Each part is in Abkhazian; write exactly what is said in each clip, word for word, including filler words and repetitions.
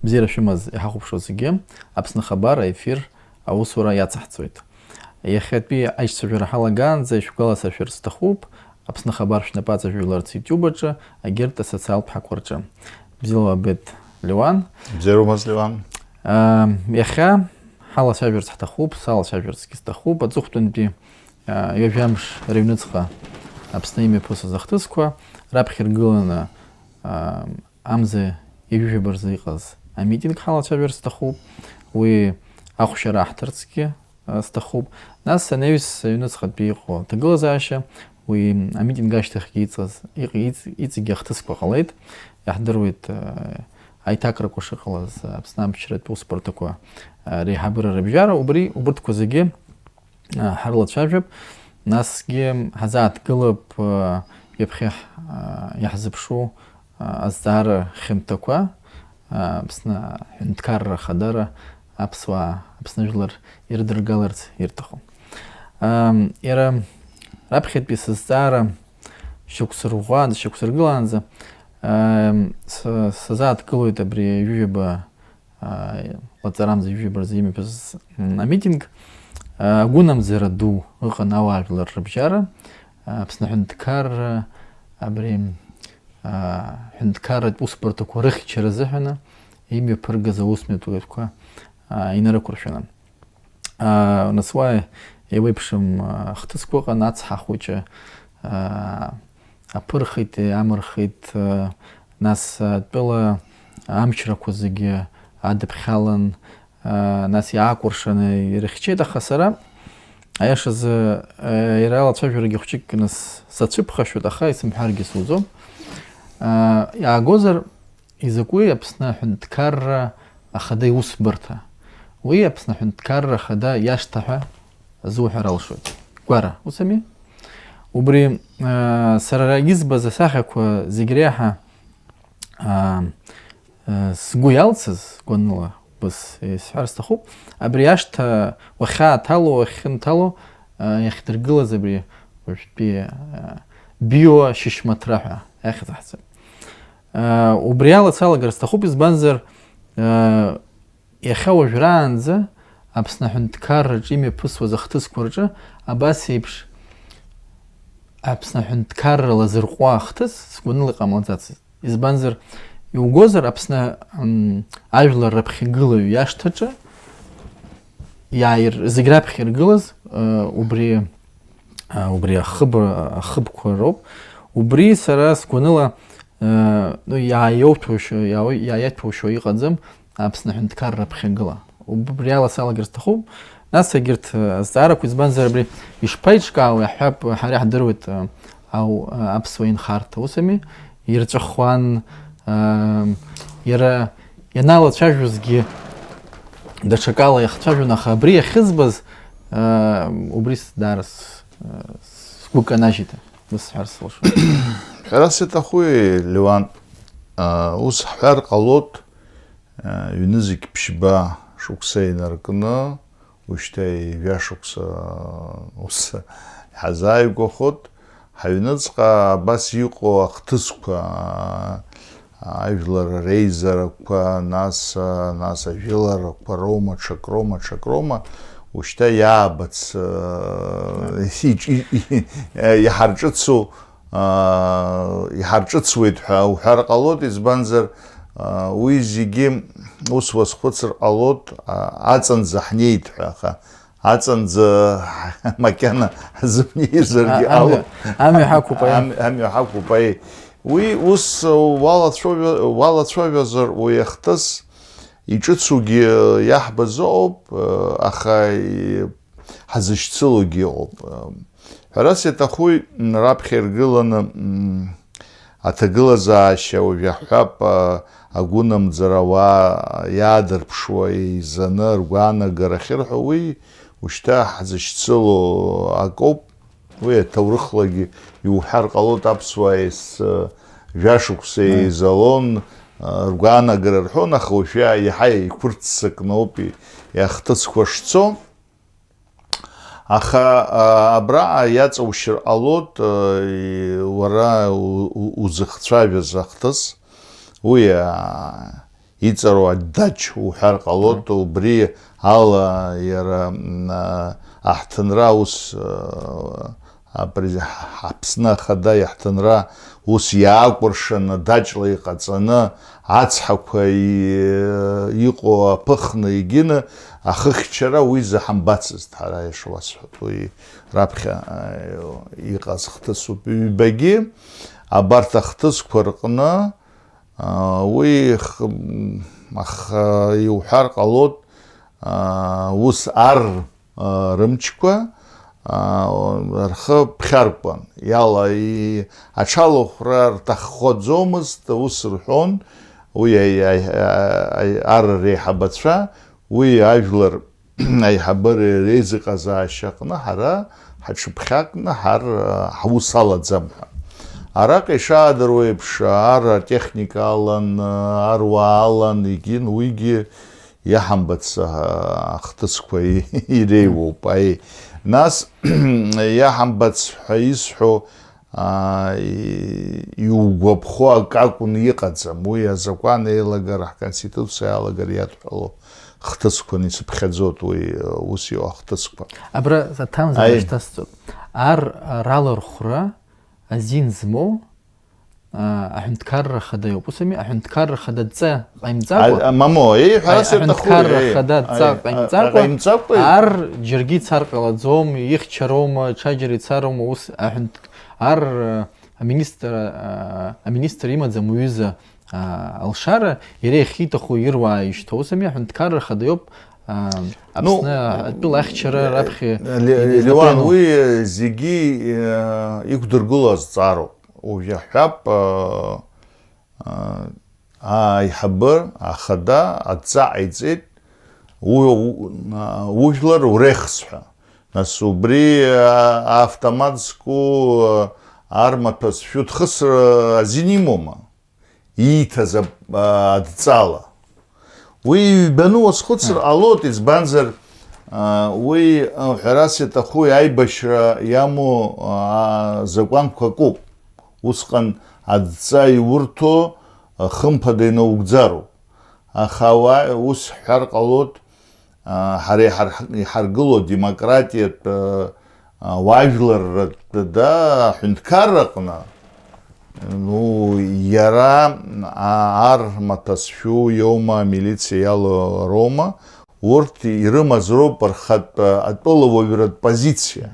Бзиара шәымаз иҳахәаԥшуа зегьы, Аԥсны Хабар аефир аусура иацаҳҵоит. Иахьатәи аишьцәажәара ҳалагаанӡа ишәгәаласыршәар сҭахуп, Аԥсны Хабар шәнапаҵа жәларц YouTube аҿы, егьырҭ асоциалтә ҳақәа рҿы. Бзиала уаабеит, Леуан. Бзиара умаз, Леуан. Ам, иахьа ҳалацәажәарц ҳҭахуп, салацәажәарцгьы сҭахуп, аҵыхәтәантәи, а, ҩажәа мш рыҩныҵҟа Аԥсны имҩаԥысыз ахҭысқәа раԥхьа иргыланы, ам, амза ҩажәижәаба рзы иҟаз амитинг ҳалацәажәар сҭахуп, уи ахәшьара аҳҭарцгьы, а, сҭахуп. Нас анаҩс аҩныҵҟатәи иҟоу аҭагылазаашьа, уи амитинг ашьҭахьгьы иҵаз, иҟ-, иҵ-, иҵегьгьы ахҭысқәа ҟалеит. Иаҳдыруеит, а, аиҭакрақәа шыҟалаз, Аԥсны амчратә усбарҭақәа, а, реиҳабыра рыбжьара, убри, убырҭқәа зегьы а, ҳарлацәажәап, насгьы ҳазааҭгылап, а, ҩаԥхьа, а, иаҳзыԥшу, а, азҵаара хьанҭақәа, а, Аԥсны аҳәынҭқарра ахадара аԥсуаа, Аԥсны жәлар ирыдыргаларц ирҭаху. Ам, иара раԥхьатәи сызҵаара шьақәсырӷәӷәаанӡа, шьақәсыргылаанӡа, ам, с-, сазааҭгылоит абри ҩажәижәаба а, лаҵарамза ҩажәижәаба рзы имҩаԥысыз, м, амитинг, а, агәынамӡара ду ыҟан ауаажәлар рыбжьара, а, Аԥсны аҳәынҭқарра, абри, а, ҳәынҭқарратә усбарҭақәа рыхьчара азыҳәаны имҩаԥыргаз аусмҩаԥгатәқәа, а, инарықәыршәаны. А, нас уа еиуеиԥшым, а, хҭысқәа ыҟан, ацҳа хәыҷы, а, аԥырхит, амырхит, а, нас, а, атәыла амчрақәа зегьы адыԥхьалан, а, нас иаакәыршаны ирыхьчеит, аха сара, аиашазы, а, иара алацәажәарагьы хәҷык нас сацәыԥхашәоит, аха исымҳәаргьы суӡом. А, иаагозар, изакәи Аԥсны аҳәынҭқарра ахада иусбарҭа? Уи Аԥсны аҳәынҭқарра ахада иашҭа ҳәа азуҳәар алшоит. Гәара, ус ами? Убри, а, сара избаз асахьақәа зегь реиҳа, а, а, сгәы иалсыз, гәаныла, убас исҳәар сҭахуп, абри ашҭа уахьааҭало, уахьынҭало, а, иахьдыргылаз абри уажәтәи, а, био шьышьмаҭра ҳәа иахьӡаҳҵап. А, убри ала салагар сҭахуп, избанзар, а, иахьа уажәраанӡа Аԥсны аҳәынҭқарраҿы имҩаԥысуаз ахҭысқәа рҿы абас еиԥш Аԥсны аҳәынҭқарра лазырҟәуа ахҭыс сгәаныла иҟамлаӡацызт. Избанзар, иугозар, Аԥсны, м, ажәлар раԥхьагылаҩ иашҭаҿы иааир-, зегь раԥхьа иргылаз, э, убри, э, убри ахыб-, ахыбқәа роуп. Убри сара сгәаныла, э, ну, иааиоуҭәоушьо, иаау-, иааиаҭәоушьо иҟаӡам Аԥсны аҳәынҭқарра раԥхьагыла. Убри ала салагар сҭахуп. Нас егьырҭ, э, азҵаарақәа, избанзар, абри ишԥаиҿкаауеи, ҳҳәап, ҳара иаҳдыруеит, э, ау-, э, аԥсуа инхарҭа, ус ами? Ирҵәахуан, э, иара ианалацәажәозгьы даҽакала иахцәажәон, аха абри иахьызбаз, э, убри с-, даара с-, э, сгәы канажьит, ус сҳәар сылшоит. Ҳәарас иаҭахуи, Леуан, э, ус ҳҳәар ҟалоит, э, ҩнызқь ԥшьба шықәса инаркны, ушьҭа ҩажәа шықәса ус иҳазааигәахоит. Ҳаҩныҵҟа абас иҟоу ахҭысқәа, ажәлар реизарақәа, нас, нас ажәыларақәа роума, ҽак роума, ҽак роума, ушьҭа иаабац, иҿ-, и-, и-, иҳарҿыцу, иҳарҿыцуеит ҳәа уҳәар ҟалоит, избанзар, уи зегьы ус уазхәыцыр ҟалоит, аҵанӡа ҳнеит ҳәа, аха аҵанӡа макьана ҳзымнеизаргьы А-, амҩа, ҟалоит. Амҩа ҳақәуп, аиеи. Ам-, амҩа ҳақәуп, аиеи. Уи ус уалацәажәа-, уалацәажәазар, уи ахҭыс иҿыцугьы иаҳбаз ыҟоуп, аха и-, ҳазышьцылогьы ыҟоуп. Ҳәарас иаҭахуи, раԥхьа иргыланы, м, аҭагылазаашьа уажә иаҳҳәап, а, агәынамӡара ауаа иаадырԥшуа, еизаны ргәаанагара ахьырҳәо, уи ушьҭа ҳзышьцылоу акоуп. Уи аҭоурыхлагьы иуҳәар ҟалоит, аԥсуаа ес-, жәашықәса Аиеи. Еизалон, а, ргәаанагара рҳәон, аха уажәы иаҳа еиқәырццакноуп и-, иахҭысқәа шцо. Аха, а, абраҟа иаҵаушьыр ҟалоит, а, и-, уара у-, у-, узыхцәажәаз ахҭыс, уи, а, иҵару адаҷ уҳәар ҟалоит, убри ала иара, м, а, аҳҭынра ус, а, апрез-, ҳ-, Аԥсны Ахада иаҳҭынра ус иаакәыршаны, даҷла иҟаҵаны, ацҳақәа и-, иҟоу аԥыхны егьины ахыхьчара уи заҳамбацызт, ҳара иашуасҳәап, уи раԥхьа, а, иҟаз хҭысуп. Ҩбагьы абарҭ ахҭысқәа рҟны, а, уи х-, м, аха иуҳәар ҟалоит, а, ус ар, а, рымчқәа, а, рхы ԥхьаркуан. Иала, и-, аҽалахәра рҭаххаӡомызт, ус рҳәон, уи аи-, аи-, аи-, ар реиҳабацәа, уи ажәлар аиҳабыра реизыҟазаашьа аҟны ҳара ҳаҽыԥхьакны ҳар, ҳус алаӡам ҳәа. Араҟа ишаадыруа еиԥш, ар атехника алан, аруаа алан, егьин, уигьы иаҳамбац, а, ахҭысқәа иреиуоуп. Аи, нас, иаҳамбац ҳәа исҳәо, аа, и-, иугәаԥхо акы акәны иҟаӡам. Уи азакәан еилагара, ҳконституциа алагара иадҳәало хҭысқәан исыԥхьаӡоит уи, ус иоуа ахҭысқәа. Абра аҭамза Аи. Шьҭасҵоит. Ар, ар алархәра азин змоу, аа, аҳәынҭқарра хада иоуп. Ус ами, аҳәынҭқарра хада адҵа ҟаимҵакәа, А, а, мамо, еи, ҳәарас аи, иаҭаху, аҳәынҭқарра еи, хада адҵа аи, ҟаимҵакәа, ҟаимҵакәа, еи. Ар џьаргьы ицар ҟалаӡом, ихьчароума, ҽаџьара ицароума, ус аҳәынҭ-, ар, э, аминистр, э, аминистр имаӡам уҩыза, э, алшара, иара иахьиҭаху ируаа ишьҭоу, ус ами, аҳәынҭқарра хада иоуп, э, Ну, Аԥсны атәыла ахьчара э, раԥхьа Ле-, инапы Леуан, иану. Уи, э, зегьы, э, иқәдыргыло азҵаароуп. Уажә иаҳҳәап, э, э, аиҳабы ахада адҵа ҟаиҵеит, у-, у-, а, ужәлар урехс ҳәа. Нас убри, а, автомат зку, а, армаҭәа зшәу дхысыр азин имоума? Ииҭаз ап-, а, адҵала. Уи ҩбаны уазхәыцыр ҟалоит, избанзар, а, уи, а, ҳәарас иаҭаху аибашьра иамоу, а, закәанқәа акоуп. Усҟан адҵа иурҭо, а, хымԥада инаугӡароуп. Аха уа-, ус ҳҳәар ҟалоит, а, ҳара иҳар-, иҳаргыло демократиатә, а, а, уаажәларратә, да, аҳәынҭқарраҟны, ну, иара, а, армаҭәа зшәу иоума, амилициа иалоу роума, урҭ ирымаз роуп рхатә, а, атәылауаҩратә позициа.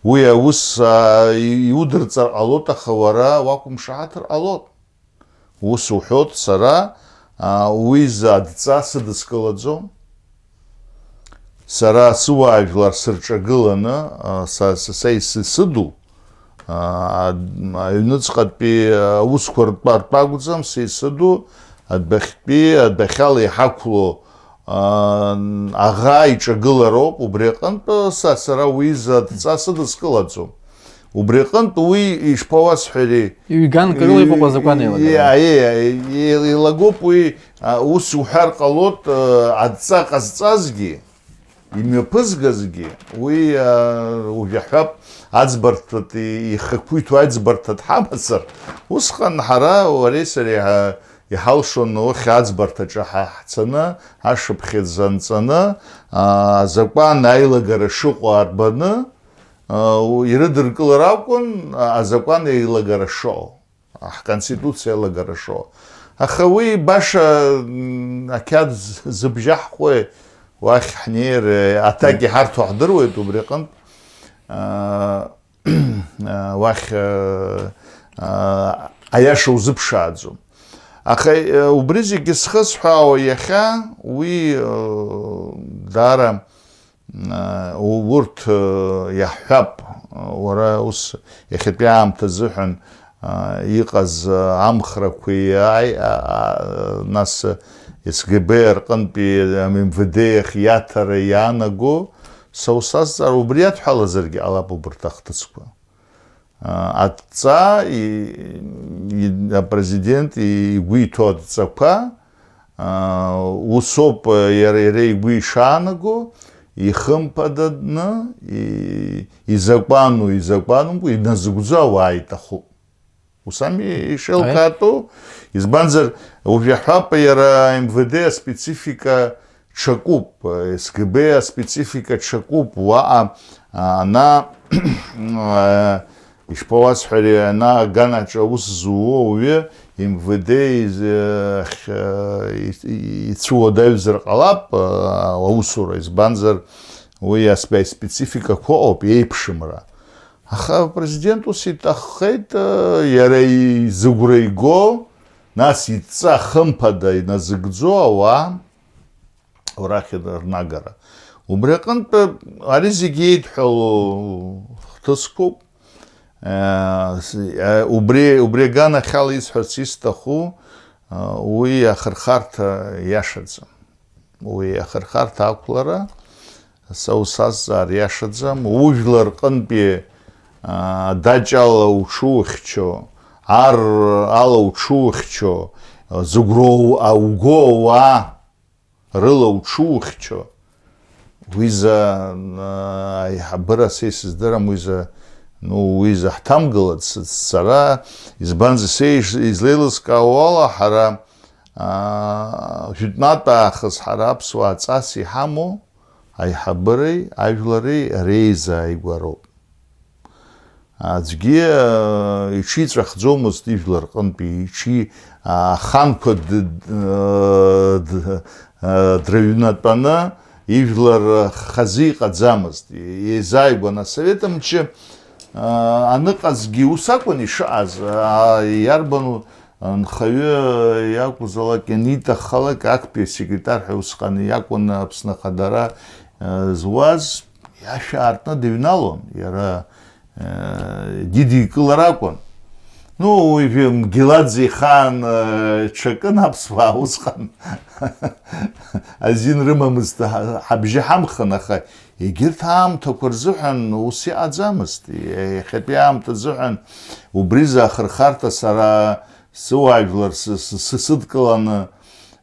Уи аус, а, и-, иудырҵар ҟалоит, аха уара уақәымшаҳаҭыр ҟалоит. Ус уҳәоит, сара, а, уи изы адҵа сыдыскылаӡом. Сара сыуаажәлар сырҿагыланы, а, са, са, са ис-, исыду, а, аҩныҵҟатәи аусқәа ртәы, ртәы акәӡам, са исыду адәахьтәи, адәахьала иҳақәло, аа, аӷа иҿагылароуп, убри аҟынтә са, сара уи изы адҵа сыдыскылаӡом. Убри аҟынтә уи ишԥауасҳәари? Иҩганк рыла иҟоуп азакәан еилагара. Иа-, иа-, иа-, еилагоуп уи, а, ус уҳәар ҟалоит, а, адҵа ҟазҵазгьы, имҩаԥызгазгьы, уи, а, уажә иаҳҳәап, аӡбарҭатә, ихақәиҭу аӡбарҭа дҳамазар, усҟан ҳара, уареи сареи ҳа-, иҳалшон уххь аӡбарҭаҿы ҳа-, ҳцаны, ашықәс анҵаны, аа, азакәан аилагара шыҟоу арбаны, аа, у-, ирыдыркылар акәын, а-, азакәан аилагара шыҟоу, ҳконституциа аилагара шыҟоу. Аха уи баша, м, ақьаад з-, зыбжьаҳхуеи, уахь ҳнеир, аҭак иҳарҭо ҳдыруеит убри аҟынтә. Аа, уахь, э, э, аиаша узыԥшааӡом. Аха, э, убри зегьы зхысҳәаауа иахьа, уи, э, даара, э, у-, урҭ, э, иаҳҳәап, уара ус иахьатәи аамҭа азыҳәан, э, иҟаз, э, амхрақәеи, аи-, а-, а-, нас, э, С Г Б рҟынтәи, э, М В Д иахь иаҭара иаанаго, Са усазҵаар, убри адҳәалазаргьы ҟалап убарҭ ахҭысқәа. А, адҵа, и, и, апрезидент игәы иҭоу адҵақәа, а, усоуп, иара, иара игәы ишаанаго, ихымԥадатәны, и, изакәану, изакәанумкәа, иназыгӡо ауаа иҭахуп. Ус ами ишеилкаатәу, избанзар, уажә иаҳҳәап, иара М В Д аспецифика ҽакуп, С Г Б аспецифика ҽакуп, уаҟа, а, ана, а, ишԥауасҳәари, ана аганаҿ аус зуо ауаҩы М В Д из-, ахь, а, и-, и-, ицәуадаҩзар ҟалап, а, аусура, избанзар, уи асп-, аспецификақәа ыҟоуп, еиԥшымра. Аха апрезидент ус иҭаххеит, иара изыгәра иго, нас идҵа хымԥада иназыгӡо ауаа рахь рнагара. Убри аҟынтә ари зегьы еидҳәало хҭысқәоуп. Убри, убри аганахьала исҳәарц исҭаху, уи ахырхарҭа иашаӡам. Уи ахырхарҭа ақәлара, са усазҵаар иашаӡам, ужәлар рҟынтәи, аа, адаҷ ала уҽухьчо, ар ала уҽухьчо, зыгәра у-, ауго ауаа рыла уҽухьчо, уи за, аа, аиҳабыра са исыздырам, уи за, ну, уи за ҳҭамгылац, сара, избанзар, са иш-, излеилыскаауа ала, ҳара, аа, жәытәнатә аахыс ҳара аԥсуаа ҵас иҳамоу, аиҳабыреи ажәлари реизааигәароуп. Аӡәгьы, э, иҽиҵәахӡомызт ижәлар рҟынтәи, иҽи-, аханқәа д-, д-, э, д-, э, дрыҩнатәаны ижәлар хазы иҟаӡамызт, еизааигәан. Асовет мчы, э, аныҟазгьы ус акәын ишыҟаз, а, иарбану нхаҩы иакәзалак, ианиҭаххалак, актәи асекретар ҳәа усҟан иакәын Аԥсны Ахадара, э, зуаз, иашәа аартны дыҩналон, иара, э, дидикылар акәын. Ну, уажәы Мгеладзе ихаан, э, ҽакын аԥсуаа усҟан азин рымамызт, ҳа-, ҳабжьы ҳамхын, аха егьырҭ аамҭақәа рзыҳәан ус иҟаӡамызт. Иахьатәи аамҭа азыҳәан убри захырхарҭа сара сыуаажәлар сы-, сы-, сы-, сыдкыланы,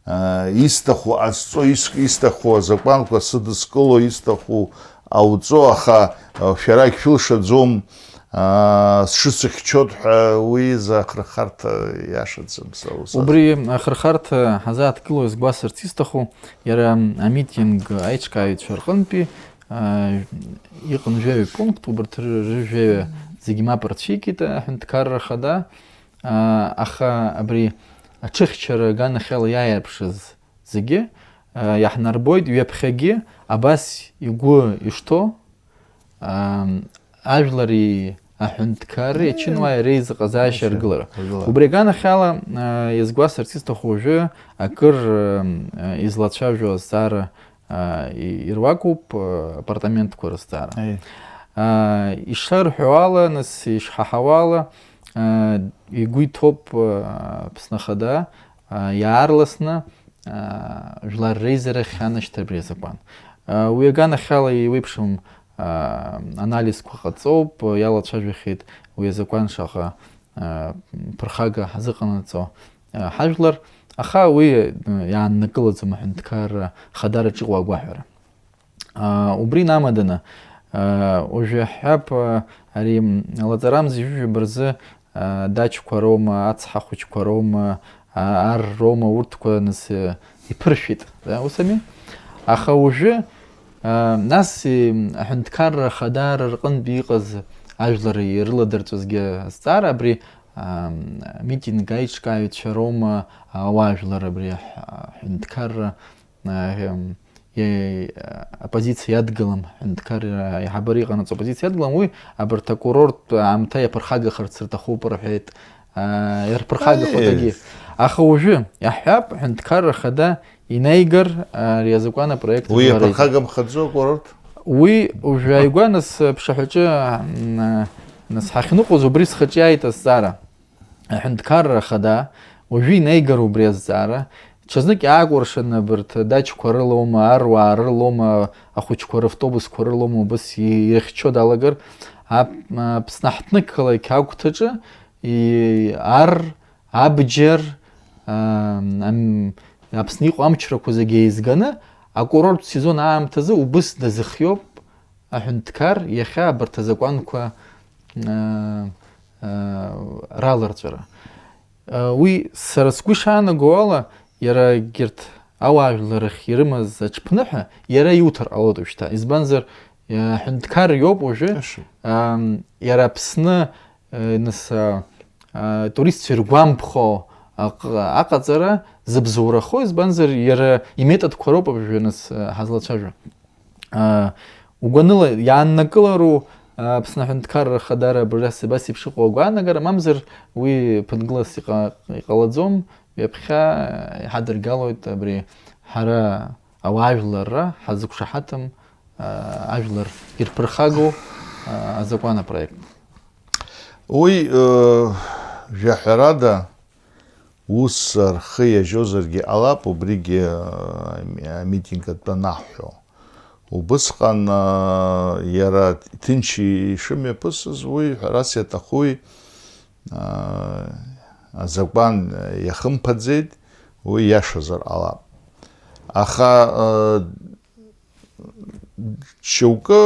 а, исҭаху ҟасҵо, ис-, исҭаху азакәанқәа сыдыскыло, исҭаху ауҵо, аха, а, шәарагь шәылшаӡом, а, сҽысыхьчоит ҳәа уи изы ахырхарҭа иашаӡам, са ус. Убри ахырхарҭа ҳазааҭгыло изгәасырц исҭаху, иара амитинг аиҿкааҩцәа рҟынтәи, а, иҟан жәаҩа пункт, убарҭ ры-, рыжәаҩа зегьы мап рцәикит аҳәынҭқарра ахада, а, аха абри аҽыхьчара аганахьала иааирԥшыз зегьы, а, иаҳнарбоит, ҩаԥхьагьы абас игәы ишҭоу, а, ажәлари аҳәынҭқарреи ачынуааи реизыҟазаашьа аргылара. Аргылара. Убри аганахьала, а, иазгәасҭарц исҭаху уажәы акыр, а, излацәажәо азҵаара, а, и-, ируакуп, а, апартаментқәа рызҵаара. Аи. А, ишарҳәо ала, нас, ишҳаҳауа ала, а, игәы иҭоуп, а, Аԥсны Ахада, а, иаарласны, а, жәлар реизарахь анашьҭ абри азакәан. А, уи аганахьала еиуеиԥшым, а, анализқәа ҟаҵоуп, иалацәажәахьеит уи азакәан шаҟа, а, ԥырхага ҳазыҟанаҵо, а, ҳажәлар, аха уи, а, иааннакылаӡом аҳәынҭқарра хадараҿ иҟоу агәаҳәара. А, убри инамаданы, а, уажәы иаҳҳәап, а, ари, м, лаҵарамзи жәыжәаба рзы, а, дачқәа роума, ацҳа хәыҷқәа роума, а, ар роума, урҭқәа нас, э, иԥыршәеит, э, ус ами? Аха уажәы, а, нас, э, аҳәынҭқарра ахадара рҟынтә иҟаз ажәлар ирыладырҵәозгьы азҵаара абри, а, митинг аиҿкааҩцәа роума, ауаажәлар абри аҳ-, аҳәынҭқарра, а, м, иа-, аппозициа иадгылам, аҳәынҭқарра аиҳабыра иҟанаҵо аппозициа иадгылам, уи абарҭ акурорттә аамҭа иаԥырхагахарц рҭахуп рҳәеит, аа, ирԥырхагахоит. Аиеи. Агьы. Аха уажәы, иаҳҳәап, аҳәынҭқарра ахада инеигар, ари азакәан апроект. Уи жәлар реизара иаԥырхагамхаӡо акурорт? Уи уажәы ааигәа нас ԥшаҳәаҿы, м, нас ҳахьныҟәоз убри схаҿы иааит азҵаара. Аҳәынҭқарра ахада уажәы инеигар убри азҵаара, ҽазнык иаакәыршан абарҭ дачқәа рылоума, аруаа рылоума, ахәыҷқәа равтобусқәа рылоума, убас и-, ирыхьчо далагар, ап-, Аԥсны аҳҭнықалақь агәҭаҿы и-, ар, абџьар, а, ам-, Аԥсны иҟоу амчрақәа зегьы еизганы, акурорттә сезон аамҭазы убыс дазыхиоуп аҳәынҭқар иахьа абарҭ азакәанқәа, а, раларҵәара. Уи сара сгәы ишаанаго ала, иара егьырҭ ауаажәлар рахь ирымаз аҽԥныҳәа иара иуҭар ҟалоит уажәшьҭа. Избанзар, аҳәынҭқар иоуп уажәы. Иара Аԥсны, нас, атуристцәа иргәамԥхо аҟ-, аҟаҵара зыбзоурахо, избанзар, иара иметодқәа роуп абыржәы нас ҳазлацәажәо. Угәаныла, иааннакылару Аԥсны Аҳәынҭқарра Ахадара абри ас, абас еиԥш иҟоу агәаанагара, мамзар уи ԥынгылас иҟа-, иҟалаӡом, ҩаԥхьа иҳадыргалоит абри ҳара ауаажәларра ҳазықәшаҳаҭым, ажәлар ирԥырхагоу азакәан апроект. Уи, э, жәаҳәарада, ус рхы иажьозаргьы ҟалап, убригьы, э, амитинг атәы анаҳҳәо. Убысҟан, э, иара ҭынч ишымҩаԥысыз, уи, ҳәарас иаҭахуи, э, азакәан иахымԥаӡеит, уи иашазар ҟалап. Аха, э, Шьоукы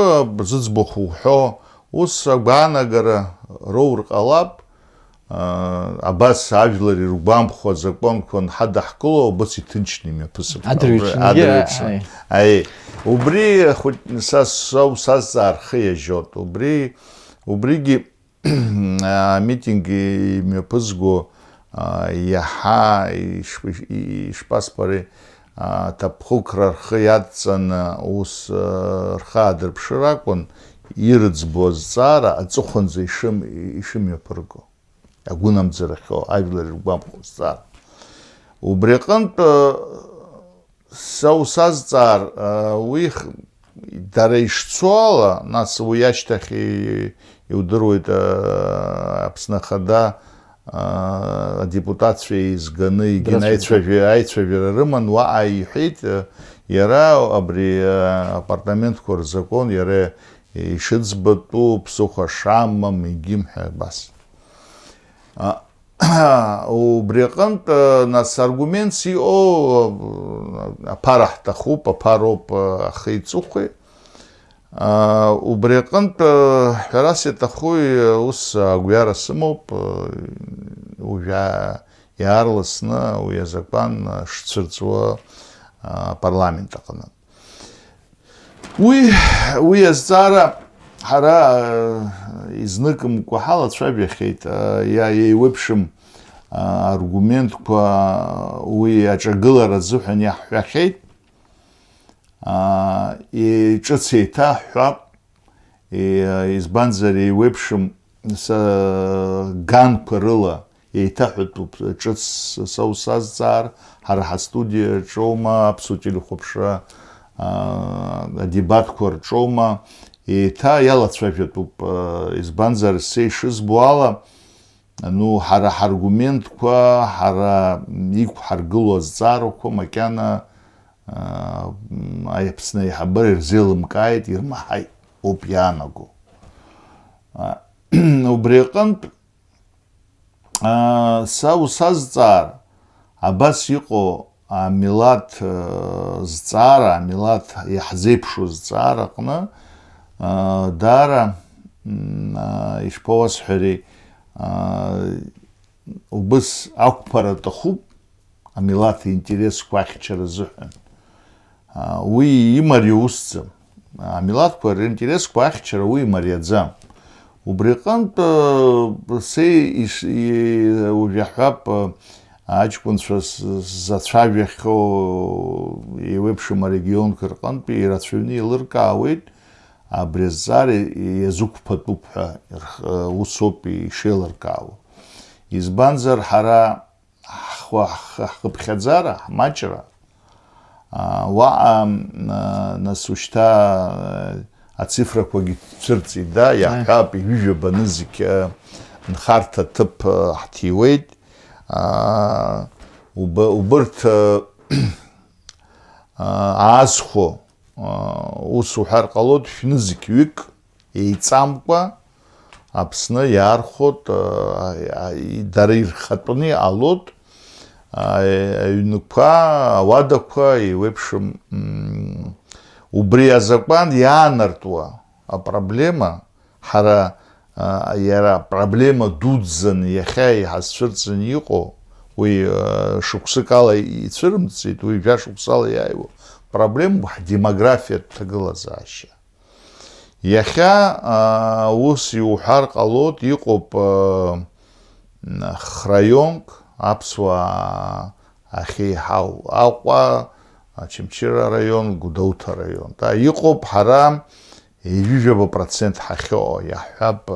зыӡбахә уҳәо, ус агәаанагара роур ҟалап, аа, абас ажәлар иргәамԥхо азакәанқәа анҳадаҳкыло, абас иҭынчны имҩаԥысып. Адырҩаҽынгьы, Адырҩаҽны. Аи. Аи, убри хәыҷ-, са соу сазҵаар рхы иажьот. Убри, убригьы амитинг имҩаԥызго, а, иаҳа иш-, иш-, ишԥасҳәари, а, аҭакԥхықәра рхы иадҵаны ус, а, рхы аадырԥшыр акәын, ирыӡбо азҵаара аҵыхәанӡа ишым-, ишымҩаԥырго, агәынамӡарахьоу, ажәлар иргәамԥхо азҵаара. Убри аҟынтә, а, Са усазҵаар, уи х-, дара ишцо ала, нас уи ашьҭахь и-, иудыруеит, Аԥсны Ахада, адепутатцәа еизганы егьин Здравствуйте. Аицәажәа-, аицәажәара рыман, уаҟа иҳәеит, иара абри, апартаментқәа рзакәан иара ишыӡбатәу, ԥсыхәа шамам, егьим ҳәа абас. А, Убри аҟынтә, нас, аргументс иҟоу, а, аԥара ҳҭахуп, аԥароуп, а, ахи-ҵыхәеи. А, убри аҟынтә, а, ҳәарас иаҭахуи, ус агәҩара сымоуп, а, уажәа иаарласны уи азакәан, а, шцәырҵуа, а, апарламент аҟны. Уи, уи азҵаара ҳара, э, изныкымкәа ҳалацәажәахьеит, э, иа-, еиуеиԥшым, э, аргументқәа уи аҿагылара азыҳәан иаҳҳәахьеит. Э, и-, ҿыц еиҭаҳҳәап, и-, избанзар, еиуеиԥшым са ганқәа рыла еиҭаҳәатәуп ҿыц са усазҵаар, ҳара ҳастудиа рҿоума, аԥсуа телехәаԥшра, аа, адебатқәа рҿоума, еиҭа иалацәажәатәуп, аа, избанзар, са ишызбо ала, ну, ҳара ҳаргументқәа, ҳара иқәҳаргылоу азҵаарақәа макьана, аа, м, Аԥсны аиҳабыра ирзеилымкааит, ирмаҳаит, ауп иаанаго. А, убри аҟынтә, Аа, са усазҵаар, абас иҟоу амилаҭ, э, зҵаара, амилаҭ иаҳзеиԥшу зҵаара аҟны, э, даара, м, э, ишԥауасҳәари, э, убыс ақәԥара аҭахуп, амилаҭ интересқәа ахьчара азыҳәан. А, уи имариоу усӡам. Амилаҭқәа ринтересқәа ахьчара уи имариаӡам. Убри аҟынтә, а, са ис-, и-, уажә иаҳҳәап, а, аҷкәынцәа с-, сзацәажәахьоу еиуеиԥшым арегионқәа рҟынтәи ирацәаҩны еилыркаауеит, абри азҵаара иазықәԥатәуп ҳәа рх-, усоуп ишеилыркаауа. Избанзар, ҳара ҳхы-, ҳхы-, ҳхыԥхьаӡара, ҳмаҷра, а, уаҟа, а, нас ушьҭа, а, ацифрақәагьы цәырҵит, да, Аи. Иаҳҳәап, ҩажәа банызқь, а, нхарҭа ҭыԥ, а, ҳҭиуеит. А, уб-, убырҭ, а, а, аазхәо, а, ус уҳәар ҟалоит, шәнызқь ҩык, еиҵамкәа Аԥсны иаархәот, а, а, и-, дара ирхатәны иҟалот, а, аҩнқәа, ауадақәа еиуеиԥшым, м, убри азакәан иаанартуа апроблема, ҳара, А, иара апроблема дуӡӡаны иахьа иҳазцәырҵын иҟоу, уи, а, шықәсык ала ицәырымҵит, уи жәа шықәсала иааиуа проблемоуп ҳдемографиатә ҭагылазаашьа. Иахьа, а, ус иуҳәар ҟалоит, иҟоуп, а, м, храионк, аԥсуаа ахьеиҳау Аҟәа, Очамчыра араион, Гәдоуҭа араион. Та, иҟоуп ҳара ҩажәижәаба процент ҳахьыҟоу, иаҳҳәап, э,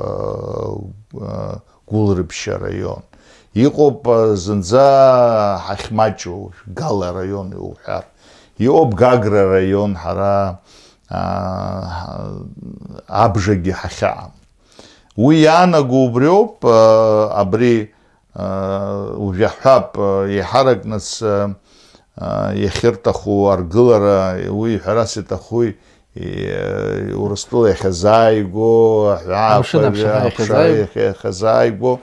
э, Гәылрыԥшь араион. Иҟоуп, э, зынӡа ҳахьмаҷу, Гала араион иуҳәар. Иҟоуп Гагра араион, ҳара, а, абжагьы ҳахьаам. Уи иаанаго убриоуп, э, абри, э, ужәаҳәап, э, еиҳаракныс, э, э, иахьырҭаху аргылара, уи ҳәарас иҭахуи, э, Урыстәыла иахьазааигәоу, Амшын аԥшаҳәа аԥшаҳәа иахьазааигәоу. Иахьазааигәоу,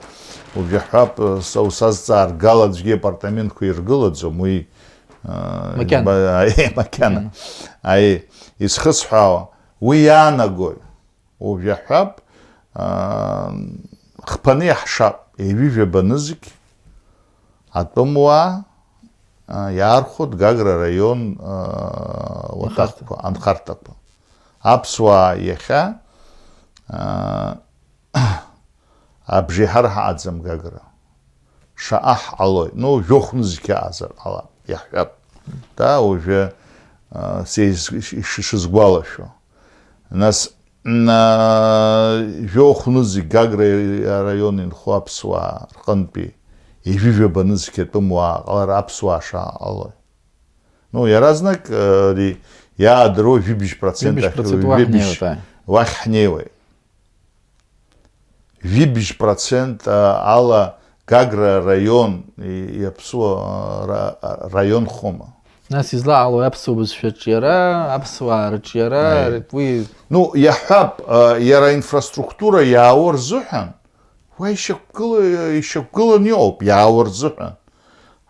ужәаҳәап, э, са усазҵаар, Гала аӡәгьы апартаментқәа иргылаӡом, уи, э, Макьана. Ба-, аи, макьана. Макьана. Аи, исхысҳәаауа, уи иаанагои? Ужәаҳәап, аа, хԥаны иаҳшап, ҩажәижәаба нызқь атәымуаа, аа, иаархәоит Гагра араион, аа, уаҭахқәа, анхарҭақәа. Аԥсуаа иахьа, аа, абжеиҳара ҳаҟаӡам Гагра. Шаҟа ҳҟалоит? Ну, жәохә нызқь аҟазар ҟалап, иаҳҳәап. Да, уажәы, а, сеиз-, иш-, иш-, ишысгәалашәо. Нас, м, а, жәохә нызқь Гагра араион инхо аԥсуаа рҟынтәи ҩажәижәаба нызқь атәымуаа ҟалар аԥсуаа шаҟа ҟалои? Ну, иаразнак, а, ари иаадыруа жәибжь процент Жәибжь ахь, процент уахь жәибжь ҳнеиуеит, ааи. Уахь ҳнеиуеит. Жәибжь процент ала Гагра араион и-, иаԥсуа ра-, раион хома. Нас излаҟалои аԥсуа бызшәа аҿиара, аԥсуаа рыҿиара, Аи. ри-, уи Ну, иаҳҳәап, а, иара аинфраструктура иаауа рзыҳәан, уа ишьақәгыла-, ишьақәгыланы иҟоуп, иаауа рзыҳәан.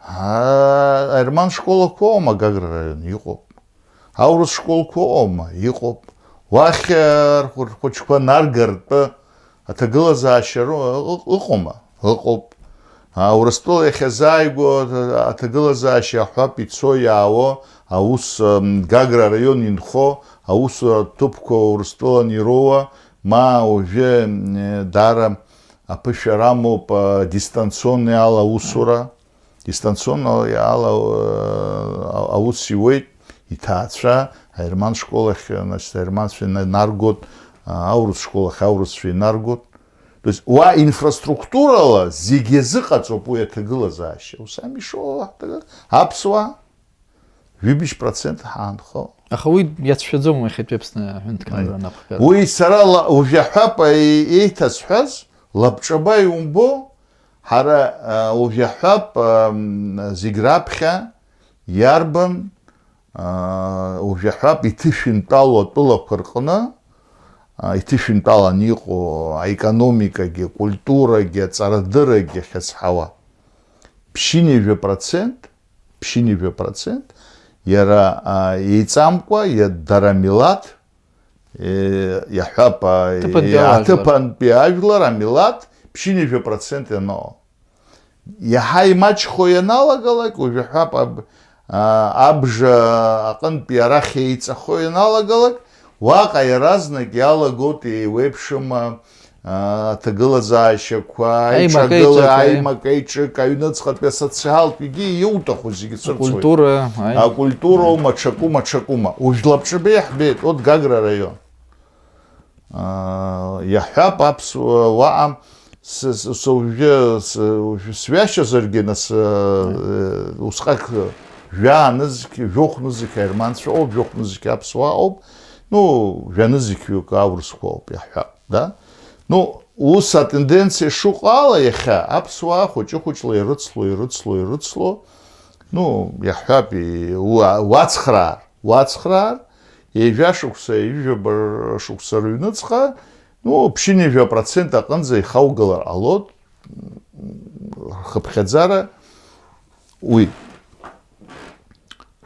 Аа, аерман школақәа ыҟоума Гагра араион? Иҟоуп. Аурыс школқәа ыҟоума? Иҟоуп. Уахь, э, рхәы-, рхәыҷқәа наргартә аҭагылазаашьа ры-, ы-, ыҟоума? Ыҟоуп. А, Урыстәыла иахьазааигәоу аҭ-, аҭагылазаашьа аҳәап ицо иаауа аус, м, Гагра араион инхо аусура ҭыԥқәа Урыстәылан ироуа, ма уажәы, м, даара аԥышәара амоуп, а, дистанционный ала аусура. Дистанционно ала, э, аус иуеит, иҭаацәа аерман школахь, значит, аерманцәа инаргоит, а, аурыс школахь аурысцәа инаргоит. То есть, уа инфраструктурала зегьы иазыҟаҵоуп уи аҭагылазаашьа. Ус ами ишыҟоу аҭагы-, аԥсуаа жәибжь процент ҳаанхо. Аха уи иацәшәаӡом уи иахьатәи Аԥсны аҳәынҭқарра Аи. анақәгара. Уи сара ла-, уажәы аҳәап, е-, еиҭасҳәаз, лабҿаба иумбо, ҳара, а, уажәы аҳәап, ам, зегь раԥхьа иарбан, а, уажәы аҳәап, иҭышәынтәалоу атәылақәа рҟны, а, иҭышәынтәаланы иҟоу аекономикагьы, акультурагьы, аҵарадыррагьы ахьазҳауа. Ԥшьынҩажәа процент, ԥшьынҩажәа процент, иара, а, еиҵамкәа, иа-, дара амилаҭ, э, иаҳҳәап, а, Ҭыԥантәи иа-, ауаажәлар. Аҭыԥантәи ажәлар, амилаҭ, ԥшьынҩажәа процент ианоу. Иаҳа имаҷхо ианалагалак, уажәы ҳәап, аб-, а, абжа аҟынтәи арахь еиҵахо ианалагалак, уаҟа иаразнак иалагоит еиуеиԥшым, а, аҭагылазаашьақәа, Аимак-еиҿык, аиҿагыла-, аи. аимак-еиҿык, аҩныҵҟатәи асоциалтә, егьи иуҭаху зегьы цәырҵуеит. Акультура, аи. Акультуроума, ҽакума, ҽакума. Уажә лабҿаба иаҳбеит, от Гагра араион. Аа, иаҳҳәап, аԥсуа уаҟа с-, с-, сыжәжәа, с-, уажәы сҩашьазаргьы, нас, э, усҟак жәаа нызқь, жәохә нызқь аерманцәа ыҟоуп, жәохә нызқь аԥсуаа ыҟоуп, ну, жәа нызқьҩык аурысқәа ыҟоуп, иаҳҳәап, да? Ну, ус атенденциа шыҟоу ала, иахьа аԥсуаа хәыҷы-хәыҷла ирыцло, ирыцло, ирыцло, ну, иаҳҳәап, и-, уа-, уацхраар, уацхраар, ҩажәа шықәса, ҩажәа шықәса рыҩныҵҟа, ну, ԥшьынҩажәа процент аҟынӡа ихаугалар ҟалоит, рхыԥхьаӡара уи.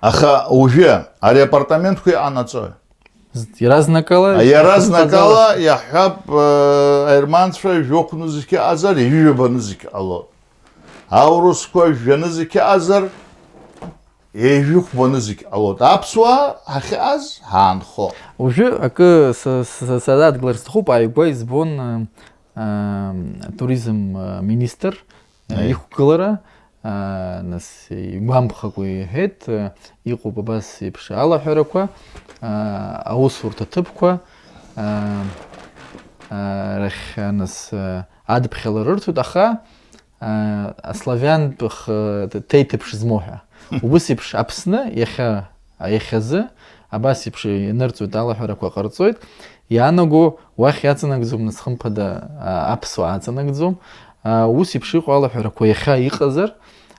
Аха уажәы ари апартаментқәа иҟанаҵои? Иаразнакала, иаразнакала иаҳҳәап, аерманцәа жәохә нызқь ыҟазар, ҩажәа нызқь ҟалон. Аурысқәа жәа нызқь ыҟазар, ҩажәи хәба нызқь ҟалон. Аԥсуаа ҳахьыҟаз ҳаанхо. Уажәы акы са-, са-, сазааҭгылар сҭахуп, ааигәа избон, а, а, туризм, а, министр, а, Аиеи. Иқәгылара, а, нас игәамԥхакәа иҳәеит, а, иҟоуп абас еиԥш алаҳәарақәа, а, аусурҭа ҭыԥқәа, а, а, рахь, а, нас, а, адыԥхьала рырҭоит, аха, а, аславиантә х-, ҭеиҭыԥш змоу ҳәа. Убыс еиԥш Аԥсны иахьа, иахьазы абас еиԥш инырҵоит, алаҳәарақәа ҟарҵоит, иаанаго уахь иаҵанакӡом, нас хымԥада, а, аԥсуаа аҵанакӡом. А, ус еиԥш иҟоу алаҳәарақәа иахьа иҟазар,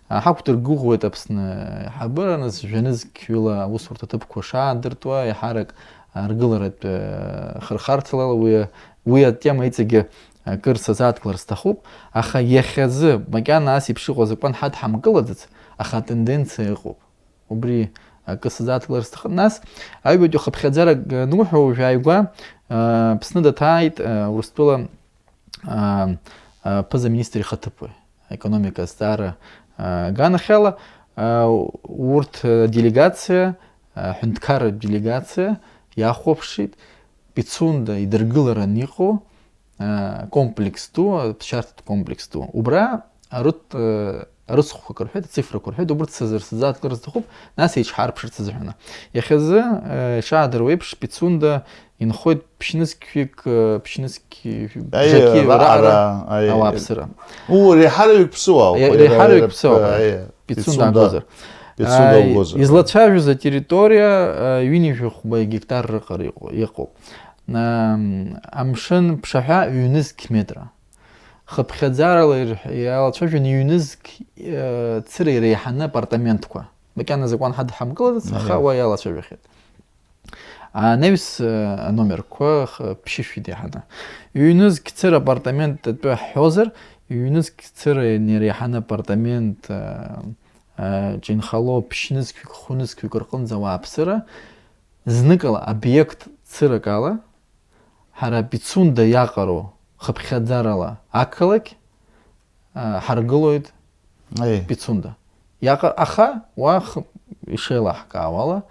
а, ҳақәдыргәыӷуеит Аԥсны аиҳабыра, нас жәанызқьҩыла аусурҭа ҭыԥқәа шаадыртуа, еиҳарак аргыларатә, а, хырхарҭала уи, уи атема иҵегьы акыр сазааҭгылар сҭахуп, аха иахьазы макьана ас еиԥш иҟоу азакәан ҳадҳамкылаӡац, аха атенденциа ыҟоуп. Убри акы сазааҭгылар сҭахын. Нас, аҩбатәи хыԥхьаӡарак ануҳәо, уажә ааигәа, а, Аԥсны даҭааит, а, Урыстәыла, а, а, ԥыза-министр ихаҭыԥуаҩ, аекономика азҵаара, а, аганахьала, а, урҭ, а, делегациа, а, ҳәынҭқарратә делегациа иахәаԥшит Пицунда идыргыларан иҟоу, а, комплекс ду, аԥсшьарҭатә комплекс ду. Убра арыт-, а, арыцхәқәак рҳәеит, ацифрақәа рҳәеит, убырҭ сазар-, сзааҭгылар сҭахуп, нас еиҿҳарԥшырц азыҳәан. Иахьазы, а, ишаадыруа еиԥш, Пицунда инхоит ԥшьнызқьҩык, а, ԥшьнызқь-, Аиеи, бжаки раҟара, раҟара, аиеи. Ауааԥсыра. Уу, реиҳараҩык ԥсыуаауп. Е-, реиҳараҩык Иара, ԥсыуаауп, аиеи. Пицунда Пицунда. Акәзар. Пицунда Аи, угозар. Излацәажәоз атерриториа, а, ҩынҩажәи хәба гектар рыҟара иҟоуп. Ам, амшын ԥшаҳәа ҩнызқь метра. Хыԥхьаӡарала ирҳ-, иалацәажәон ҩнызқь, э, цыра иреиҳаны апартаментқәа. Макьана азакәан ҳадҳамкылаӡац, аха Аиа. Уа иалацәажәахьеит. Анаҩс, э, аномерқәа х-, ԥшьышәит иаҳаны. Ҩнызқь цыра апартамент атәы ҳҳәозар, ҩнызқь цыра иреиҳаны апартамент, э, э, ҿинхало ԥшьнызқьҩык, хәнызқьҩык рҟынӡа ауааԥсыра, зныкала обиект цырак ала, ҳара Пицунда иаҟароу хыԥхьаӡарала ақалақь, а, ҳаргылоит Аи. Пицунда. Иаҟар-, аха уа х-, ишеилаҳкаауала,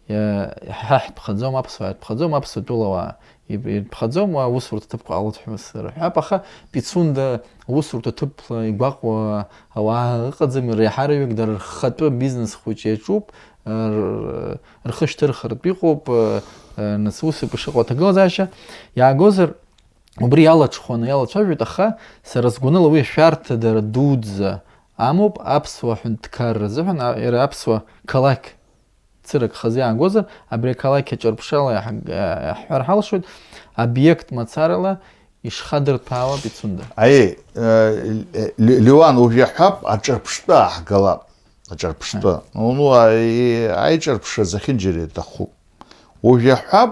иа-, ҳа ҳтәхаӡом, аԥсуаа иртәхаӡом, аԥсуа тәылауаа ир-, иртәхаӡом, уа усурҭа ҭыԥқәа ҟалоит ҳәа срыҳәап, аха Пицунда усурҭа ҭыԥла игәаҟуа ауаа ыҟаӡам, реиҳараҩык дара рхатәы бизнес хәыҷы иаҿуп, р-, рхы шьҭырхыртә иҟоуп, э, э, нас ус еиԥш иҟоу аҭагылазаашьа иаагозар, убри иалаҽхәаны иалацәажәоит, аха сара сгәаныла уи ашәарҭадара дуӡӡа амоуп аԥсуа ҳәынҭқарра азыҳәан, а, иара аԥсуа қалақь цырак хазы иаагозар, абри ақалақь аҿырԥшрала иаҳ-, иаҳҳәар ҳалшоит, обиект мацарала ишхадырҭәаауа Пицунда. Аиеи, э, Ле-, Леуан, уажә иаҳҳәап, аҿырԥштәы ааҳгалап. Аҿырԥштәы. Аиеи. Ну, аи-, аиҿырԥшра зехьынџьара иаҭахуп. Уажә иаҳҳәап,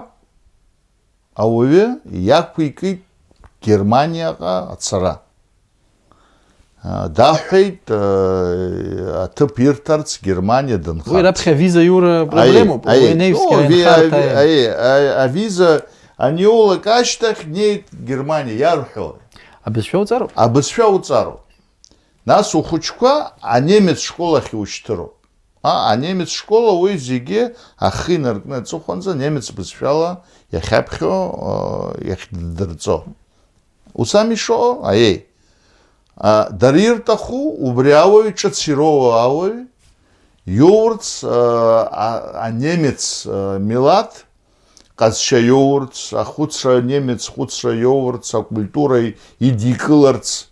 ауаҩы иақәикит Германиаҟа ацара. А, даҳәеит, а, аҭыԥ ирҭарц Германиа дынхарц. Уи раԥхьа авиза иура Аиеи, проблемоуп. Аиеи. Уи анаҩсгьы О, ви-, инхарҭа ави-, аи-, аи-, аи-, авиза аниулак ашьҭахь днеит Германиа, иарҳәо. Абызшәа уҵароуп? Абызшәа уҵароуп. Нас ухәыҷқәа анемец школ ахь иушьҭыроуп. А, анемец школа уи зегьы ахы инаркны аҵыхәанӡа немец бызшәала иахьаԥхьо, а, иахьддырҵо. Ус ами ишыҟоу? Аиеи. А, дара ирҭаху убри ауаҩ, ҿыц ироуа ауаҩ, иоурц, а, а, анемец, а, милаҭ ҟазшьа иоурц, ахәыцра, анемец хәыцра иоурц, акультура идикыларц.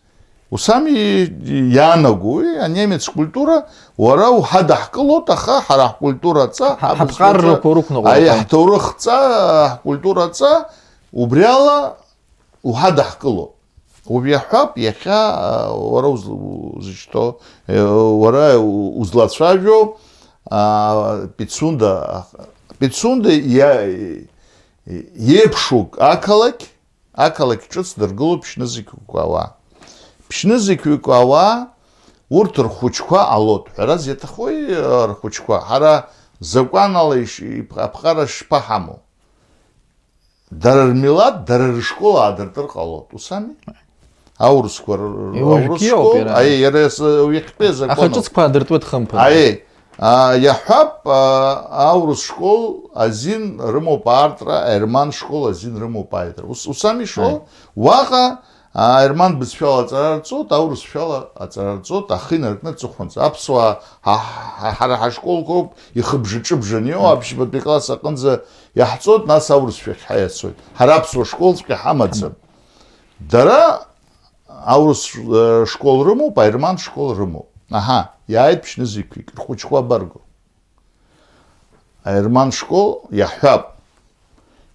Ус ами иаанаго, уи анемец культура, уара уҳадаҳкылоит, аха ҳара ҳкультура аҵа, Ҳа-, ҳабызшәа ҳаԥҟарақәа аҵа, рықәныҟәоит, аи, аи. Ҳҭоурых ҵа, ҳкультура ҵа, убри ала уҳадаҳкыло. Убри иаҳҳәап, иахьа, а, уара уз-, узышьҭоу, э, уара у-, узлацәажәо, а, Пицунда, а, Пицунда иа-, иеиԥшу ақалақь, ақалақь ҿыц дыргылоуп ԥшьнызқьҩык ауаа. Ԥшьнызқьҩык ауаа, урҭ рхәыҷқәа ҟалоит. Ҳәарас иаҭахуи, а, рхәыҷқәа? Ҳара закәанала иш-, иԥ-, аԥҟара шԥаҳамоу? Дара рмилаҭ, дара рышкол аадыртыр ҟалоит, ус ами? Аурысқәа р-, р-, Уажәгьы аурыс иоуп школ, иара. Аи, иара ес-, уи иахьтәи азакәан Аха ауп. Ҿыцқәа аадыртуеит хымԥада. Аи, а, иаҳҳәап, а, аурыс школ азин рымоуп аартра, аерман школ азин рымоуп аартра. Ус, ус ами ишоу? Аи. Уаҟа, а, аерман бызшәала аҵара рҵоит, аурысшәала аҵара рҵоит, ахы инаркны аҵыхәанӡа. Аԥсуаа, ҳа, ҳа, ҳара ҳашколқәа ауп, ихыбжа-ҿыбжаны иоуа, Аи. аԥшьбатәи класс аҟынӡа иаҳҵоит, нас аурысшәахь ҳаиасоит. Ҳара аԥсуа школҵәҟьа ҳамаӡам. Дара аурыс, э, школ рымоуп, аерман школ рымоуп. Аҳа, иааит ԥшьнызқьҩык, рхәыҷқәа абарго? Аерман школ иаҳҳәап.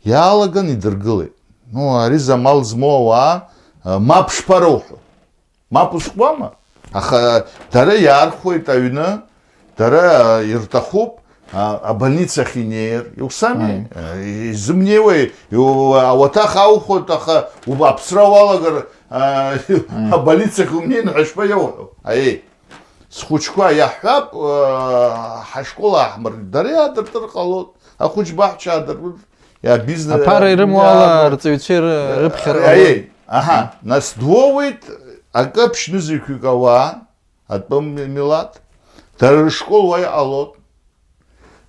Иаалаган идыргылеит. Ну, ари замал змоу ауаа, э, мап шԥароуҳәо? Мап узкуама? Аха дара иаархәоит аҩны, дара ирҭахуп, а, абольницахь инеир, иусами? Мм. Э, изымнеиуеи? Иу-, ауаҭах аухәоит, аха уба-, аԥсра уалагар, а, Мм. абольницахь умнеин ҳәа шԥа иауҳәо? Аиеи, схәыҷқәа иаҳҳәап, а, ҳашкол аҳмыр, дара иаадыртыр ҟалоит, ахәыҷ баҳча аадыртыр, иабизна-, Аԥара ирымоу ала иаадыр-, рҵаҩцәа иры-, рыԥхьара Аиеи, ҟалоит. Аҳа, нас дуоуеит акы ԥшьнызқьҩык ауаа, атәым милаҭ, дара рышкол уа иҟалоит,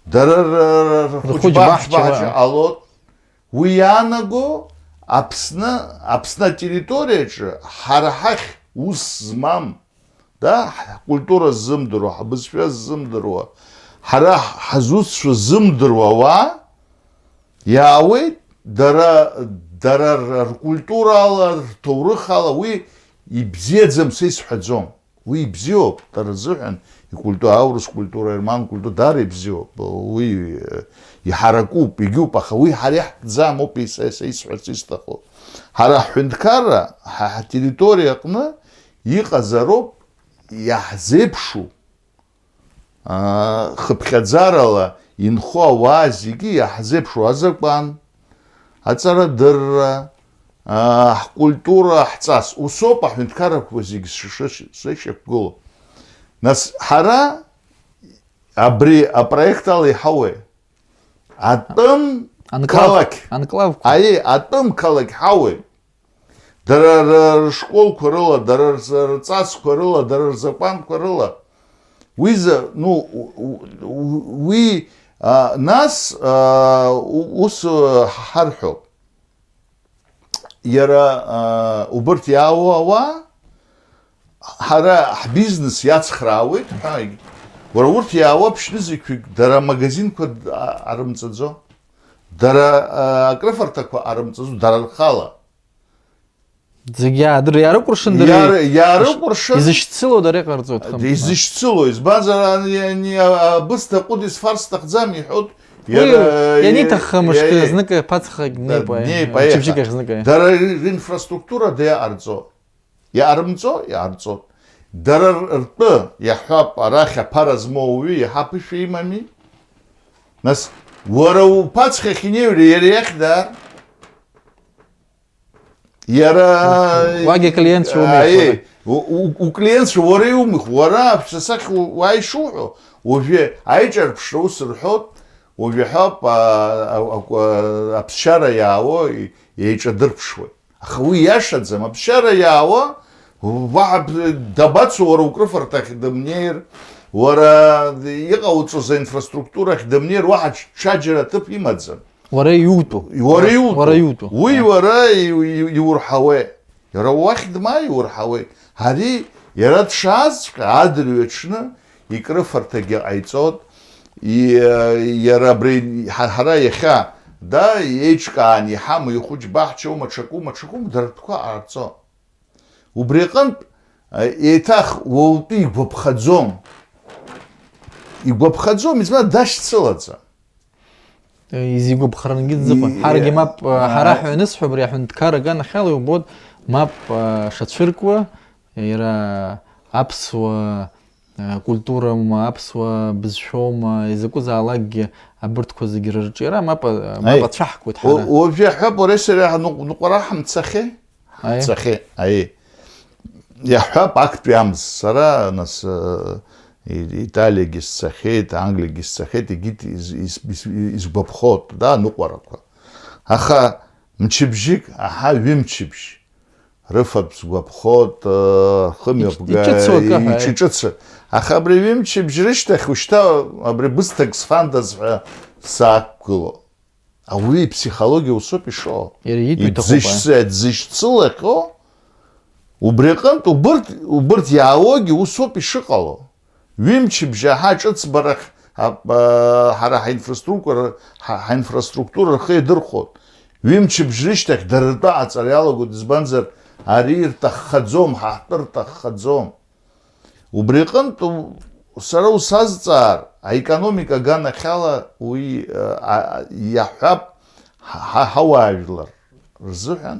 дара р-, р-, Рхәыҷ рхәыҷ баҳча баҳча уа. Ҟалоит, уи иаанаго Аԥсны, Аԥсны атерриториаҿы ҳара ҳахь ус змам, да, ҳкультура ззымдыруа, ҳбызшәа ззымдыруа, ҳара ҳазусҭцәа ззымдыруа ауаа иаауеит, дара, дара р-, ркультурала, рҭоурыхала уи ибзиаӡам, са исҳәаӡом. Уи ибзиоуп, дара рзыҳәан икультура, аурыс культура, аерман культура даара ибзиоуп. Уи, э, иҳаракуп, егьуп, аха уи ҳара иаҳтәӡам ауп са, са исҳәарц исҭаху. Ҳара ҳҳәынҭқарра, ҳа, ҳатерриториа аҟны иҟазароуп иаҳзеиԥшу, аа, хыԥхьаӡарала инхо ауаа зегьы иаҳзеиԥшу азакәан, аҵарадырра, аа, ҳкультура, ҳҵас, усоуп аҳәынҭқаррақәа зегьы сшышьақәгылоу. Нас ҳара абри апроект ала иҳауеи? Атәым Анклав-, қалақь. Анклавқәа. Аиеи, атәым қалақь ҳауеи? Дара р-, рышколқәа рыла, дара рз-, рҵасқәа рыла, дара рзакәанқәа рыла. Уи за-, ну, у-, у-, у-, уи, а, нас, а, у-, ус, а, ҳарҳәоит. Иара, а, убырҭ иаауа ауаа, ҳара ҳбизнес иацхраауеит, ҳәа, уара урҭ иаауа ԥшьнызқьҩык, дара амагазинқәа д-, а-, арымҵаӡо, дара, а, акрыфарҭақәа арымҵаӡо, дара рхала. Зегь иаадыр-, иаарыкәыршан дара Иар-, иаарыкәыршан. Изышьцыло дара иҟарҵоит, хымԥада. Изышьцыло, избанзар, ани, ани, а, абысҭа ҟәыд исфар сҭахӡам, иҳәоит. Уи, иара, ианиҭахха мышкы, иа-, знык аԥацха днеип, да, аи, днеип, аи, чыбжьык аха. Ахь знык, аи. Дара ри-, ринфраструктура да иҟарҵо. Иаарымҵо, иаарҵоит. Дара р-, ртәы, иаҳҳәап, арахь аԥара змоу ауаҩы иаҳа ԥышәа имами? Нас, уара уԥацха ахьинеиуа, иара иахь даар? Иара Уагьы клиентцәа умеихуа. Аи, у-, у-, уклиентцәа уара иумих, уара аԥсасахь у-, уааишуҳәо, уажәы аиҿарԥшра ус рҳәоит, уажәы ҳәоуп, а, а, а, а, аԥсшьара иаауа и-, еиҿадырԥшуеит. Аха уи иашаӡам, аԥсшьара иаауа, уаҳа б-, дабацо уара укрыфарҭахь дымнеир, уара иҟауҵоз аинфраструктурахь дымнеир, уаҳа ҽ-, ҽаџьара аҭыԥ имаӡам. Уара иутәу. Уара иутәу. Уара иутәу. Уи уара иу-, иу-, иурҳауеит. Иара уахь дма иурҳауеит. Ари иара дшаазҵәҟьа адырҩаҽны икрыфарҭагьы ҟаиҵоит. И-, иара абри ҳа-, ҳара иахьа, да, еиҿкаан иҳамоу ихәыҷ баҳчоума, ҽакума, ҽакума, дара ртәқәа ҟарҵо. Убри аҟынтә, а, еиҭах уаутәы игәаԥхаӡом. Игәаԥхаӡом, избан, дашьцылаӡам. Изигәаԥхарангьы дзыҟам. И-, Ҳаргьы и-, мап, а, ҳара а- ҳәа анысҳәа, абри аҳәынҭқар аганахьала иубоит, мап, а, шацәыркуа, иара аԥсуа, а, культураума, аԥсуа бызшәоума, изакәызаалакгьы абырҭқәа зегьы рырҿиара мап, а, мап Аи. Ацәаҳкуеит ҳара. У-, уажәы иаҳҳәап, уара сара ҳныҟ-, ныҟәара ҳамцахьеи? Аи. Ҳцахьеи, аи. Иаҳҳәап, актәи амз, сара, нас, э, И-, Италиагьы сцахьеит, Англиагьы сцахьеит, егьит из-, из-, из-, изгәаԥхоит, да, аныҟәарақәа. Аха Мчыбжьык, аҳа, ҩымчыбжь. Рыфатә сгәаԥхоит, э, хымҩаԥга-, иҿ-, иҿыцу акы, ҳәа. Иҿ-, иҿыцу. Аха абри ҩымчыбжь рышьҭахь, ушьҭа абри бысҭак сфандаз ҳәа саақәгыло. Ауаҩы иԥсихологиа усоуп ишыҟоу. Иара иитәу иҭахуп, ибзышьцы-, аи. Дзышьцылахьоу, убри аҟынтә убырҭ, убырҭ иаауогьы усоуп ишыҟало. Ҩымчыбжьа ҳа ҿыцбарахь, а, а, ҳара ҳаинфраструктура, ҳа, ҳаинфраструктура рхы иадырхәоит. Ҩымчыбжь рышьҭахь дара ртәы аҟаҵара иалагоит, избанзар, ари рҭаххаӡом, ҳа ҳтәы рҭаххаӡом. Убри аҟынтә у-, сара усазҵаар, аекономика аганахьала уи, а, а, иаҳҳәап, ҳа, ҳа, ҳауаажәлар рзыҳәан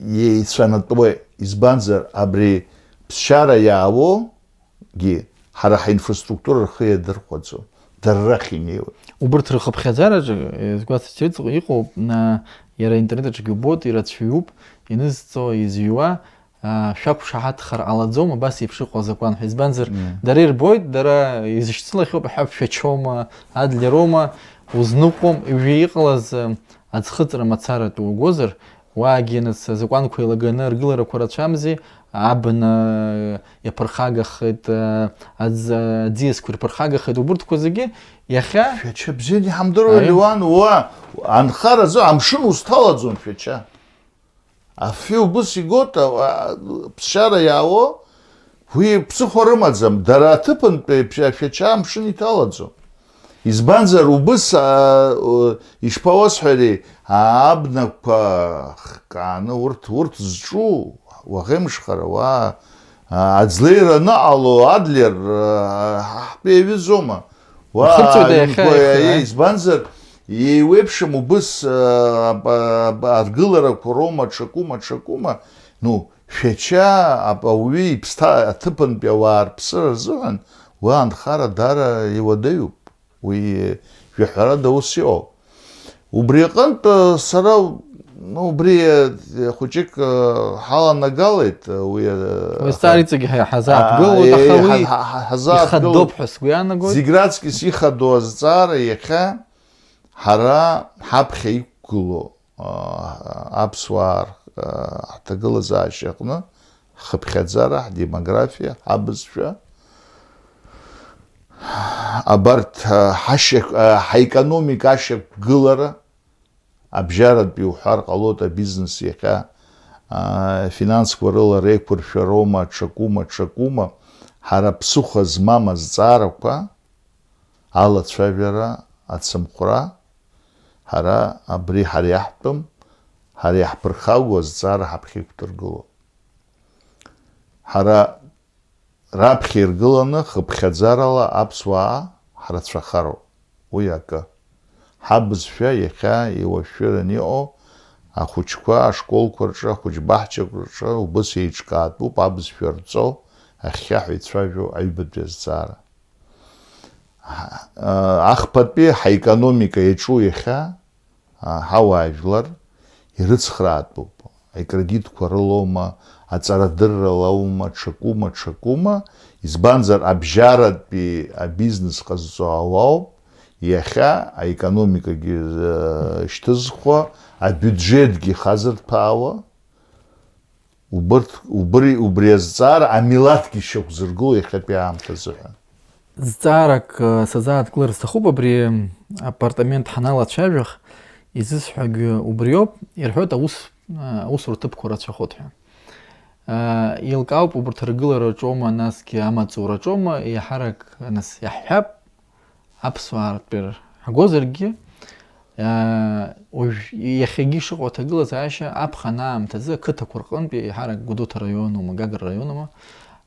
еицәанатәуеит, избанзар, абри ԥсшьара иаауогьы ҳара ҳинфраструктура рхы иадырхәаӡом, дара рахь инеиуеит. Убырҭ рхыԥхьаӡараҿы, изгәасҭарц иҟоуп, на, иара аинтернет аҿгьы убоит, ирацәаҩуп, инызҵо, изҩуа, а, шәақәшаҳаҭхар ҟалаӡом, абас еиԥш иҟоу азакәан ҳәа. Избанзар, Мм. Дара ирбоит, дара изышьцылахьоуп, ҳәа шәачома, адлерома, узныҟәом, уажәы иҟалаз, а, аӡхыҵра мацаратәы угозар, уаагьы нас азакәанқәа еилаганы аргыларақәа рацәамзи, абна иаԥырхагахеит, а, аӡ-, аӡиасқәа ирԥырхагахеит, убырҭқәа зегьы иахьа Шәача бзианы иҳамдыруа, Ари? Леуан, уа, анхара азы амшын узҭалаӡом Шәача. Афҩы убыс игоит, а, а, ԥсшьара иаауа, уи ԥсыхәа рымаӡам, дара аҭыԥантәи Шәа-, Шәача амшын иҭалаӡом. Избанзар, убыс, а, у-, ишԥауасҳәари, абнақәа хкааны, урҭ, урҭ зҿу, уаӷеимшхара, уа, а, аӡлеира аныҟало, Адлер, а, ҳтәы иаҩызоума? Уа, Ихыҵуеит иахьа, аҩнқәа, иахьа, еи, избанзар, еиуеиԥшым убыс, а, ап-, ап-, аргыларақәа роума, ҽакума, ҽакума, ну, Шәача ап-, ауаҩы иԥсҭа-, аҭыԥантәи ауаа рԥсыра рзыҳәан уа анхара даара иуадаҩуп. Уи, жәаҳәарада, ус иҟоуп. Убри аҟынтә, сара, ну, убри, э, хәыҷык, э, ҳаланагалеит, э, уи, э, азҵаара иҵегьы ҳа-, ҳазааҭгылоит, а, аха э, уи ҳа-, ҳа-, ҳа-, ҳазааҭгылоит. Ихадоуп ҳәа сгәы иаанагоит. Зегь раҵкыс ихадоу азҵаара иахьа ҳара ҳаԥхьа иқәгылоу, а, аԥсуаа р-, а, ҳҭагылазаашьа аҟны ҳхыԥхьаӡара, ҳдемографиа, ҳабызшәа, абарҭ, а, ҳашьақь-, а, ҳаекономика ашьақәгылара, абжьаратәи уҳәар ҟалоит, абизнес иахьа, а, финансқәа рыла реиқәыршәароума, ҽакума, ҽакума, ҳара ԥсыхәа змам азҵаарақәа, алацәажәара, ацымхәра, ҳара абри ҳара иаҳтәым, ҳара иаҳԥырхагоу азҵаара ҳаԥхьа иқәдыргыло. Ҳара раԥхьа иргыланы хыԥхьаӡарала аԥсуаа ҳрацәахароуп. Уи акы. Ҳабызшәа иахьа иуашәшәыран иҟоу ахәыҷқәа ашколқәа рҿы, ахәыҷбаҳчақәа рҿы убыс еиҿкаатәуп абызшәа рҵо, ахьхьаҳәа ицәажәо аҩбатәи азҵаара. Ҳа-, ахԥатәи ҳаекономика иаҿу иахьа, а, ҳауаажәлар ирыцхраатәуп. Акредитқәа рылоума, аҵарадыррала аума, ҽакума, ҽакума, избанзар, абжьаратәи абизнес ҟазҵо ауаауп, иахьа аекономикагьы, э, шьҭызхуа, абиуџьетгьы хазырҭәаауа, убырҭ, убри, убри азҵаара амилаҭгьы шьақәзыргыло иахьатәи аамҭазы ҳәа. Зҵаарак, э, сазааҭгылар сҭахуп, абри апартамент ҳаналацәажәах, изысҳәогьы убриоуп, ирҳәоит аус, э, аусурҭыԥқәа рацәахоит ҳәа. Э, еилкаауп, убарҭ ргылараҿоума, насгьы амаҵураҿоума, еиҳарак, нас, иаҳҳәап, аԥсуаа ртәы ҳагозаргьы, аа, уажә иахьагьы ишыҟоу аҭагылазаашьа аԥхын аамҭазы ақыҭақәа рҟынтәи, еиҳарак Гәдоуҭа раионума, Гагра раионума,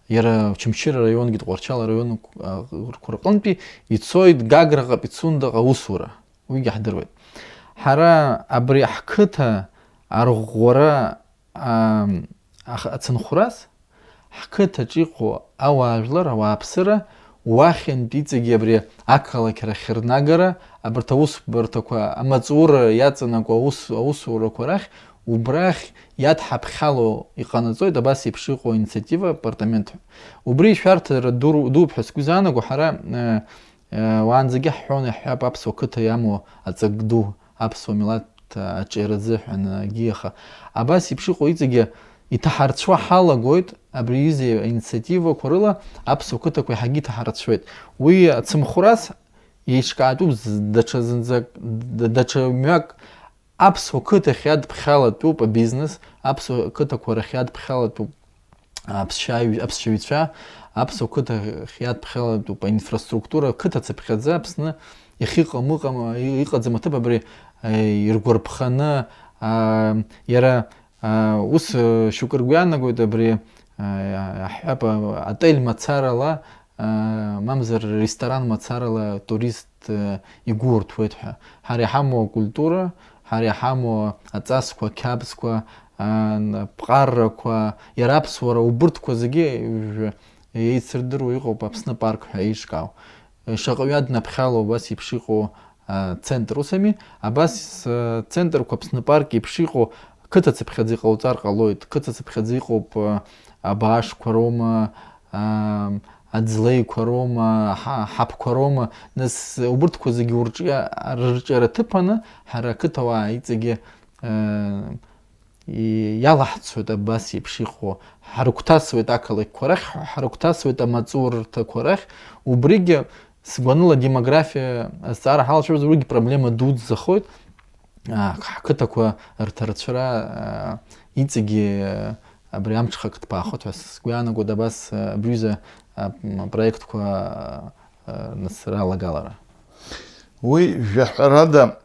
иара Очамчыра раионгьы, Тҟәарчал араионқәа рҟынтәи ицоит Гаграҟа, Пицундаҟа аусура, уигьы ҳдыруеит. Ҳара абри ҳқыҭа арӷәӷәара, ам, ах-, ацынхәрас, ҳқыҭаҿ иҟоу ауаажәлар, ауааԥсыра, уахьынтә иҵегьы абри ақалақь рахь рнагара, абарҭ аусбарҭақәа, амаҵура иаҵанакуа аус-, аусурақәа рахь, убрахь иадҳаԥхьало иҟанаҵоит, абас еиԥш иҟоу инициатива апартамент ҳәа. Убри ишәарҭара ду-, дууп ҳәа сгәы изаанаго, ҳара, э, э, уаанӡагьы ҳҳәон, иаҳҳәап, аԥсуа қыҭа иамоу аҵак ду, аԥсуа милаҭ аҿиара азыҳәан, егьи, аха абас еиԥш иҟоу иҵегьы иҭаҳарцәуа ҳалагоит, абри аҩыза аинициативақәа рыла аԥсуа қыҭақәа иаҳагьы иҭаҳарцәуеит. Уи ацымхәрас еиҿкаатәуп з-, даҽа зынӡак, д-, даҽа мҩак. Аԥсуа қыҭахь иадԥхьалатәуп абизнес, аԥсуа қыҭақәа рахь иадԥхьалатәуп аԥсшьаҩ-, аԥсшьаҩцәа, аԥсуа қыҭахь иадԥхьалатәуп аинфраструктура, қыҭа цыԥхьаӡа Аԥсны иахьыҟам, ыҟам, и-, иҟаӡам аҭыԥ абри, э, иргәарԥханы, а, иара, а, ус, э, шьоукы ргәы иаанагоит абри, а, аҳәап, а, отель мацарала, а, мамзар ресторан мацарала турист, а, игәы урҭәуеит ҳәа. Ҳара иҳамоу акультура, ҳара иҳамоу аҵасқәа, ақьабзқәа, а, н-, ԥҟаррақәа, иара аԥсуара, убырҭқәа зегьы, жә-, еицырдыруа иҟоуп Аԥсны апарк ҳәа еиҿкаау. Шаҟаҩы аднаԥхьало убас еиԥш иҟоу, а, центр, ус ами? Абас, а, центрқәа Аԥсны апарк еиԥш иҟоу қыҭа цыԥхьаӡа иҟауҵар ҟалоит. Қыҭа цыԥхьаӡа иҟоуп, а, абаашқәа роума, а, аӡлеиқәа роума, ҳа-, ҳаԥқәа роума, нас убырҭқәа зегьы урҿиа-, рырҿиара ҭыԥаны, ҳара ақыҭауаа иҵегьы, э, и-, иалаҳцоит абас еиԥш иҟоу, ҳарыгәҭасуеит ақалақьқәа рахь, ҳарыгәҭасуеит амаҵурҭақәа рахь, убригьы сгәаныла демографиа азҵаара ҳалацәажәоз, убригьы проблема дуӡӡахоит, а, ҳқыҭақәа рҭарцәра, а, иҵегьы, а, абри амҽхак ҭбаахоит ҳәа сгәы иаанагоит, абас, а, абри аҩыза, а, м, апроектқәа, а, нас ралагалара. Уи жәаҳәарада,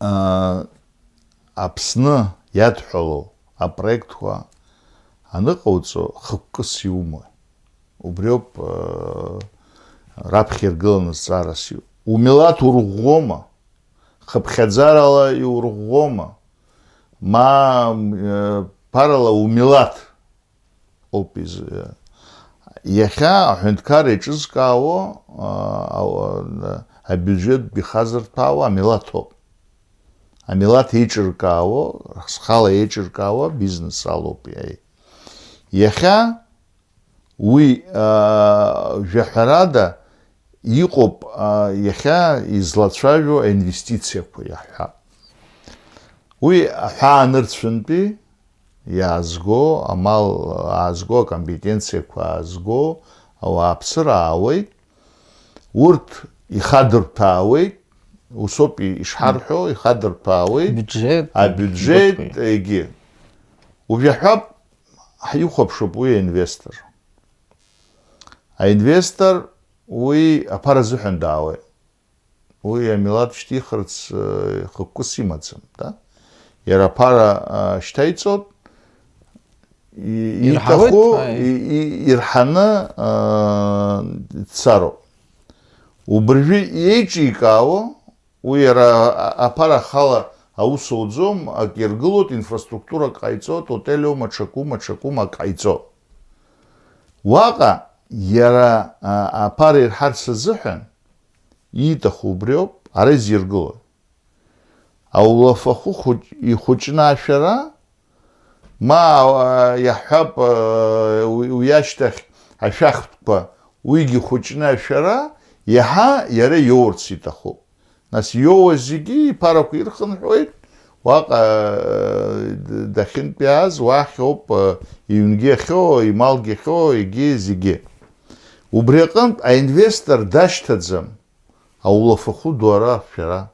а, Аԥсны иадҳәалоу апроектқәа аныҟауҵо хықәкыс иумои? Убриоуп, а, раԥхьа иргыланы зҵаарас иу-, умилаҭ урӷәӷәома? Хыԥхьаӡарала иурӷәӷәома? Ма, э, ԥарала умилаҭ ауп из-, э, иахьа аҳәынҭқарра еиҿызкаауа, а, а, а, абиуџьет бихазырҭәаауа амилаҭ ауп. Амилаҭ еиҿыркаауа, схала еиҿыркаауа бизнес алоуп иаи-, иахьа Уи, аа, жәаҳәарада иҟоуп, аа, иахьа излацәажәо аинвестициақәа иаҳҳәап. Уи аҳәаанырцәынтәи иаазго, амал аазго, акомпетенциақәа аазго ауааԥсыра аауеит, урҭ ихадырҭәаауеит, усоуп ишҳарҳәо, ихадырҭәаауеит, Абиуџьет, абиуџьет, абиуџьетқәа. Егьи. Уажәаҳәап, ҳихәаԥшып уи аинвестор. Аинвестор уи аԥара азыҳәан даауеит. Уи амилаҭ шьҭихырц, э, хықәкыс имаӡам, да? Иара аԥара, а, шьҭаиҵоит, и-, Ирҳауеит, иҭаху, аи. и-, и-, ирҳаны, а, дцароуп. Убыржәы иеиҿикаауа, Уи иара а-, аԥара ахала аус ауӡом, ак иргылоит, инфраструктурак ҟаиҵоит, отель аума, ҽакума, ҽакума ак ҟаиҵоит. Уаҟа иара, а, аԥара ирҳарц азыҳәан ииҭаху убриоуп, ара изиргылоит. Аулафахәы хәыҷ-, ихәыҷны ашәара, Ма, а, иаҳҳәап, а, уи, уи ашьҭахь ашәахтәқәа, уигьы хәыҷны ашәара, иаҳа иара иоурц иҭахуп. Нас иоуа зегьы иԥарақәа ирхынҳәуеит, уаҟа, а, д-, дахьынтәиааз уахь ауп, а, иҩнгьы ахьоуа, ималгьы ахьоуа, егьи зегьы. Убри аҟынтә аинвестор дашьҭаӡам. Аулафахәы ду ара шәара.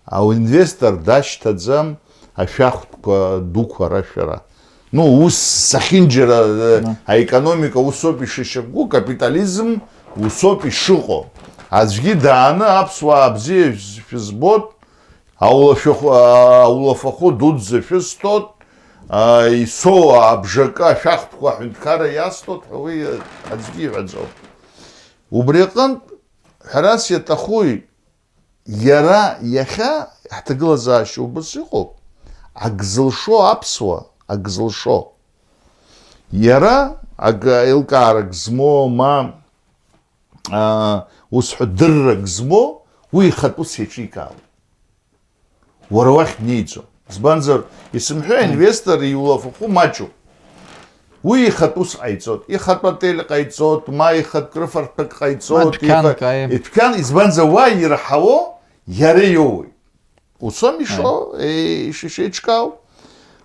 Аинвестор дашьҭаӡам ашәахтәқәа дуқәа ара шәара. Ну, ус зехьынџьара, э, Ну. аекономика усоуп ишышьақәгылоу, капитализм усоуп ишыҟоу. Аӡәгьы дааны аԥсуаа бзиа шәызбот, аулафахәы, аулафахәы дуӡӡа шәысҭот, а, исоу абжакы ашәахтәқәа аҳәынҭқарра иасҭот ҳәа уи аӡәгьы иҳәаӡом. Убри аҟынтә, ҳәарас иаҭахуи, иара иахьа ҳҭагылазаашьа убас иҟоуп, ак зылшо аԥсуа, ак зылшо. Иара ак еилкаарак змоу, ма, аа, ус ҳәа дыррак змоу, уи ихатә ус еиҿикаауеит. Уара уахь днеиӡом. Избанзар, исымҳәеи, Мм. аинвестор иулафахәы маҷуп. Уи ихатә ус ҟаиҵоит, ихатә отель ҟаиҵоит, ма ихатә крыфарҭәак ҟаиҵоит, Ма дәқьанк, иха-, аиеи. идәқьан, избанзар, уа ирҳауо иара иоуеит. Усом ишо, ишеиҿкаау.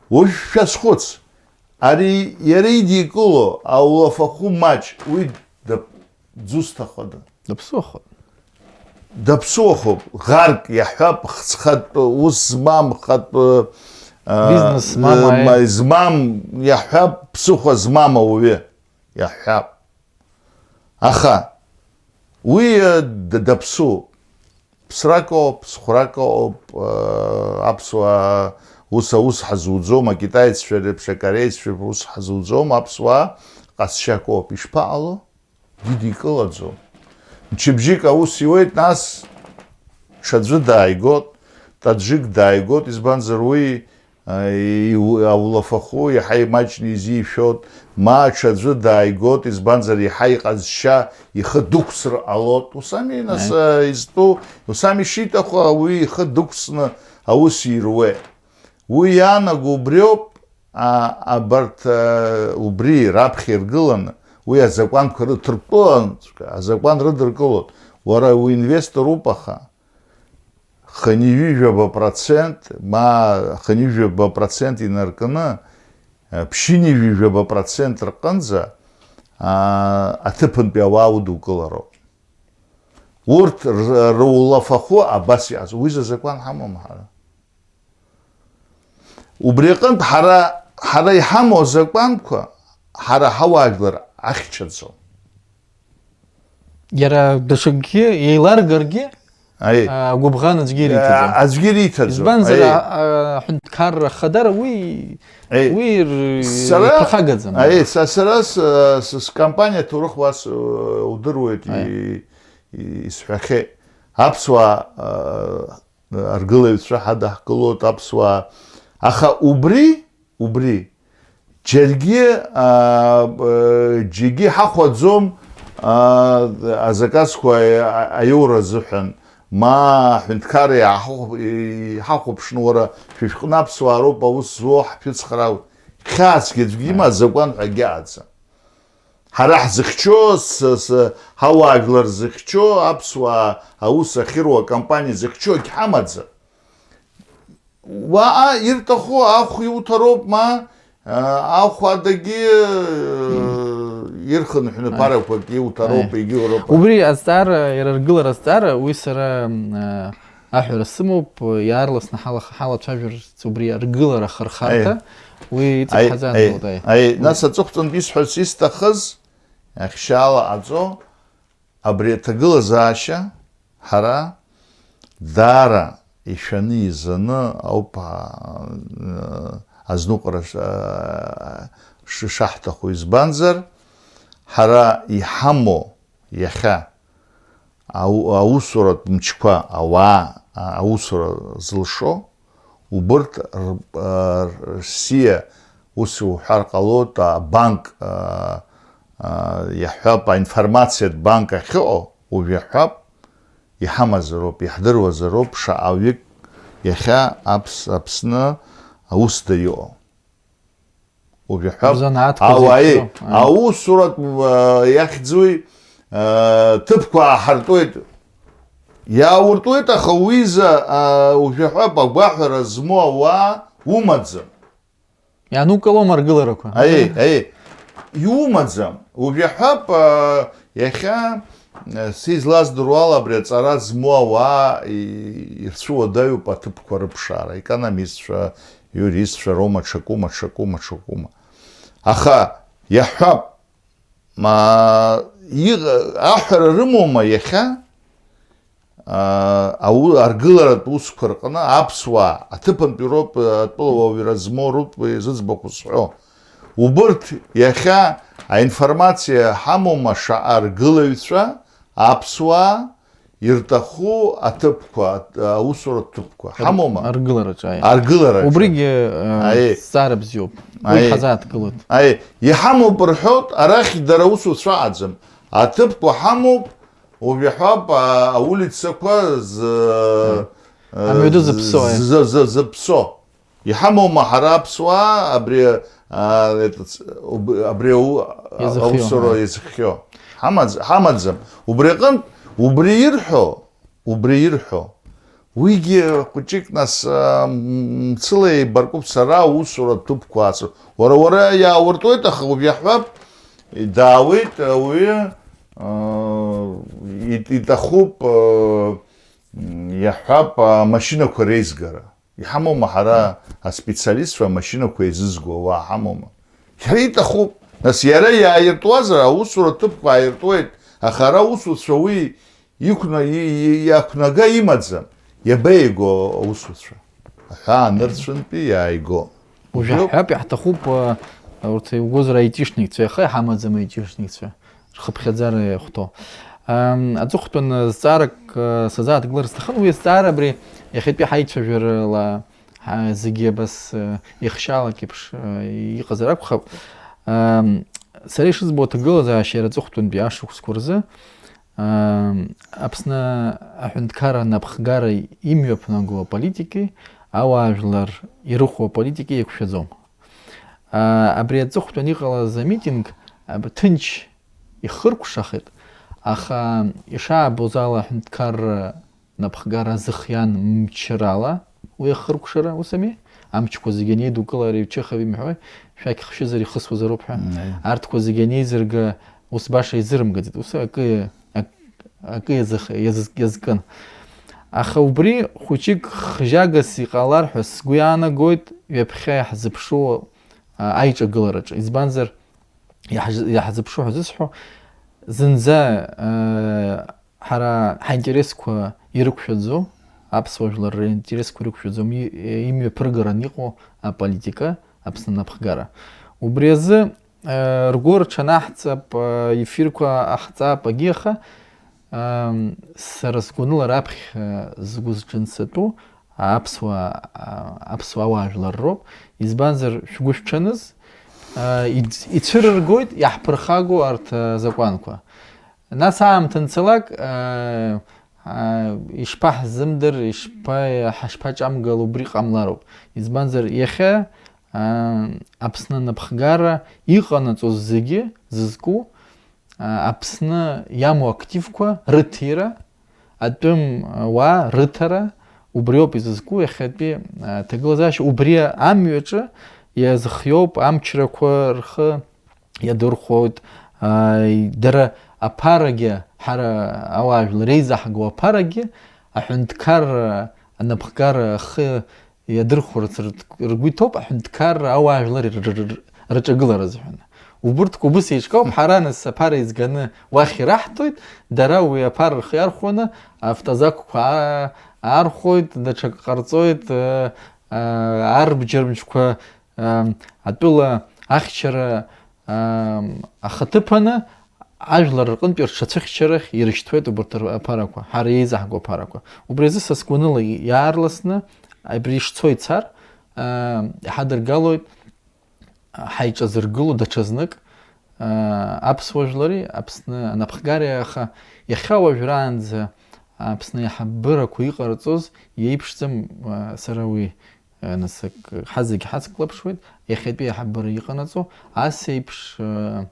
Уажә шәазхәыц, ари иара идикыло аулафахәы маҷ, уи дап-, дзусҭахада? Даԥсыуахоит. Даԥсыуахоуп, ӷарк иаҳҳәап, хцхатә ус змам, хатә, а, Бизнес змам, аиеи. ма-, змам иаҳҳәап, ԥсыхәа змам ауаҩы иаҳҳәап. Аха уи, а, д-, даԥсыуоуп. Ԥсрак ыҟоуп, ԥсхәрак ыҟоуп, а, аԥсуаа ус аус ҳазуӡом, акитаеццәа реиԥш, акорееццәа реиԥш ус ҳазуӡом, аԥсуаа ҟазшьак ыҟоуп. Ишԥаҟало? Дидикылаӡом. Мчыбжьык аус иуеит, нас ҽаӡәы дааигот, таджик дааигот, избанзар уи, а, иу-, аулафахәы иаҳа имаҷны изишәот, ма ҽаӡәы дааигот, избанзар иаҳа иҟазшьа ихы дықәсыр ҟалот. Усами, нас, Аи. а, изтәу, усами шиҭаху ауаҩы ихы дықәсны аус ируеит. Уи иаанаго убриоуп, а, абарҭ, а, убри раԥхьа иргыланы, уи азакәанқәа рыҭыртәылан, азакәан рыдыркылоит. Уара уинвестор уп, аха хынҩажәаба процент, ма хынҩажәаба процент инаркны, а, ԥшьынҩажәаба процент рҟынӡа, а, аҭыԥантәи ауаа удукылароуп. Урҭ р-, рулафахәы абас иҟаз. Уи закәан ҳамам ҳара. Убри аҟынтә ҳара, ҳара иҳамоу азакәанқәа, ҳара ҳауаажәлар ахьчаӡом. Иара даҽакгьы еиларгаргьы, Аи. а, гәыбӷан аӡәгьы ириҭаӡом. А, аӡәгьы ириҭаӡом. Избанзар, Аи. а, а, аҳәынҭқарра ахадара уи, Аи. уи р-, Сара, иԥырхагаӡам. аи, са, сара с-, с-, скомпаниа аҭоурых уас, э, удыруеит, Аи. и-, и-, исҳәахьеит. Аԥсуаа, э, аргылаҩцәа ҳадаҳкылоит аԥсуаа. Аха убри, убри, џьаргьы, аа, э, џьаргьы ҳахәаӡом, аа, азаказқәа аиура азыҳәан, ма аҳәынҭқарра иаҳахә-, иҳахәаԥшны, уара, шәышәҟны аԥсуаа роуп аус зуо, ҳшәыцхраауеит. Хьаасгьы аӡәгьы има, азакәан ҳәа агьаҟаӡам. Ҳара ҳзыхьчо, с-, с-, ҳауаажәлар зыхьчо, аԥсуаа аус ахьыруа акомпаниа зыхьчо агьҳамаӡам. Уаҟа ирҭаху ахә иуҭароуп, ма, а, ахә адагьы, э, ирхынҳәны ԥарақәак иуҭароуп, Аи. егьиуроуп. Убри азҵаара, иара аргылара азҵаара, уи сара, м, а, аҳәара сымоуп, иаарласны ҳала-, ҳалацәажәарц убри аргылара ахырхарҭа, Аи. уи Аи, иҵыԥхьаӡа аи, анҵоуп, аи. аи, нас аҵыхәтәантә исҳәарц исҭахыз, иахьшьаала ҟаҵо, абри аҭагылазаашьа ҳара даара ишәаны изаны ауп, а, азныҟәара ш-, а, ш-, шаҳҭаху, избанзар, ҳара иҳамоу иахьа ау-, аусуратә мчқәа, ауаа, а, аусура зылшо, убырҭ р-, а, рсиа ус уҳәар ҟалоит, абанк, а, а, иаҳҳәап, аинформациатә банк ахьыҟоу, уажә иаҳҳәап, иҳамазароуп, иаҳдыруазароуп, шаҟаҩык иахьа Аԥс-, Аԥсны аусда иҟоу. Уажә иаҳҳәап, Рзанааҭқәа ауаеи, зеиԥшроу, аи. аусуратә, а, иахьӡуи, а, ҭыԥқәа ааҳартуеит. Иаауртуеит, аха уиза, а, уажә иаҳҳәап, агәаҳәара змоу ауаа умаӡам. Ианукылом аргыларақәа. Аи, аи, иумаӡам. Уажә иаҳҳәап, а, иахьа, а, сизлаздыруа ала абри аҵара змоу ауаа и-, ирцәыуадаҩуп аҭыԥқәа рыԥшаара, економистцәа, иуристцәа роума, ҽакума, ҽакума, ҽакума. Аха иаҳҳәап, ма, иҟ-, аҳәара рымоума иахьа, аа, ау-, аргыларатә усқәа рҟны аԥсуаа, аҭыԥантәи роуп, атәыла уаҩра змоу роуп зыӡбахә зҳәо. Убырҭ иахьа аинформациа ҳамоума шаҟа аргылаҩцәа аԥсуаа ирҭаху аҭыԥқәа, аусуратә ҭыԥқәа? Ҳамоума? Аргылараҿы, аиеи. Аргылараҿы. Убригьы, э, Аиеи. Зҵаара бзиоуп. Уи Аиеи. Ҳазааҭгылоит. Аиеи. Иҳамоуп рҳәоит, арахь дара аусуцәа аӡам. Аҭыԥқәа ҳамоуп, уажә иаҳҳәап, а, аулицақәа з-, Амҩаду з-, зыԥсо, аиеи. з-, з-, зыԥсо. Иҳамоума ҳара аԥсуаа абри, а, этот, уб-, абри ау-, Иазыхио, аусура аи. иазыхио? Ҳамаӡ-, ҳамаӡам. Убри аҟынтә, убри ирҳәо, убри ирҳәо, Уигьы хәыҷык нас, а, м-, мцыла еибаркуп сара аусура ҭыԥқәа ацу. Уара, уара иаауртуеит, аха уажә иаҳҳәап, даауеит ауаҩы, а, ит-, иҭахуп, а, м, иаҳҳәап, амашьынақәа реизгара. Иҳамоума ҳара аспециалистцәа амашьынақәа еизызго ауаа ҳамоума? Иара иҭахуп. Нас иара иааиртуазар, аусура ҭыԥқәа ааиртуеит, аха ара аусуцәа уи иқәна-, и-, и-, иақәнага имаӡам. Иабеиго аусуцәа? Аҳәаа нырцәынтәи иааиго. Уажә Убриоуп. Ҳҳәап, иаҳҭахуп, а, урҭ иугозар аитишникцәа, иаха иҳамаӡам аитишникцәа, рхыԥхьаӡара иахәҭоу. Ам, аҵыхәтәан, а, зҵаарак, а, сазааҭгылар сҭахын, уи азҵаара абри иахьатәи ҳаицәажәарала, ҳа-, зегьы абас, а, ихшьаалак еиԥш, а, иҟазар акәхап. Ам, сара ишызбо аҭагылазаашьа иара аҵыхәтәантәи ашықәсқәа рзы, Аԥсны аҳәынҭқарра анапхгара имҩаԥнаго аполитики, ауаажәлар ирыхәо аполитики еиқәшәаӡом. Абри аҵыхәтәан иҟалаз амитинг ҭынч ихыркәшахеит, аха ишаабоз ала аҳәынҭқарра напхгара зыхиан мчрала уи ахыркәшара, ус ами? Амчқәа зегьы анеидукыла, ари Чехов имҳәои, шәақь хшәызар ихысуазароуп ҳәа. Мм, аи. Арҭқәа зегьы анеизырга, ус баша изырымгаӡеит, ус акы, ак-, акы иазых-, иазыз-, иазкын. Аха убри хәыҷык хжьагас иҟалар ҳәа сгәы иаанагоит ҩаԥхьа иаҳзыԥшу, а, аиҿагылараҿы. Избанзар, иаҳз-, иаҳзыԥшу ҳәа зысҳәо, зынӡа, э, ҳара ҳаинтересқәа ирықәшәаӡом, аԥсуа жәлар ринтересқәа ирықәшәаӡом, и-, имҩаԥыргаран иҟоу аполитика, Аԥсны анапхгара. Убри азы, э, ргәы рҽанаҳҵап, э, ефирқәа ҟаҳҵап, агьиаха, э, сара сгәаныла раԥхьа, э, згәы зҽынсатәу аԥсуа, а, аԥсуа ауаажәлар роуп. Избанзар, шәгәышәҽаныз, а, иц-, ицәырыргоит иаҳԥырхагоу арҭ, а, закәанқәа. Нас аамҭа анцалак, а, а, ишԥаҳзымдыр, ишԥа-, ҳашԥаҿамгало, убри ҟамлароуп. Избанзар, иахьа, а, Аԥсны анапхгара иҟанаҵоз зегьы зызку, а, Аԥсны иамоу активқәа рыҭира, атәым, а, уаа рыҭара, убриоуп изызку иахьатәи, а, ҭагылазаашьа. Убри амҩаҿы иазхиоуп амчрақәа рхы иадырхәоит, а, дара аԥарагьы, ҳара ауаажәлар реизаҳго аԥарагьы, аҳәынҭқарра анапхгара ахы иадырхәарц рт-, ргәы иҭоуп, аҳәынҭқарра ауаажәлар р-, р-, р-, рҿагылара азыҳәан. Убырҭқәа убыс еиҿкаауп, ҳара нас аԥара еизганы уахь ираҳҭоит, дара уи аԥара рхы иархәаны автозакқәа аа-, аархәоит, даҽак ҟарҵоит, э, э, арбџьармчқәа, э, атәыла ахьчара, э, ахаҭыԥаны ажәлар рҟынтәи рҽацәыхьчарахь ирышьҭуеит убарҭ р-, аԥарақәа, ҳара еизаҳго аԥарақәа. Убри азы са сгәаныла иаарласны абри ишцо ицар, э, иҳадыргалоит ҳаиҿазыргыло даҽазнык, аа, аԥсуа жәлари Аԥсны анапхгареи, аха иахьа уажәраанӡа Аԥсны аиҳабырақәа иҟарҵоз иеиԥшӡам, аа, сара уи, аа, нас ак-, ҳазегь ҳацклаԥшуеит, иахьатәи аиҳабыра иҟанаҵо, ас еиԥш, аа,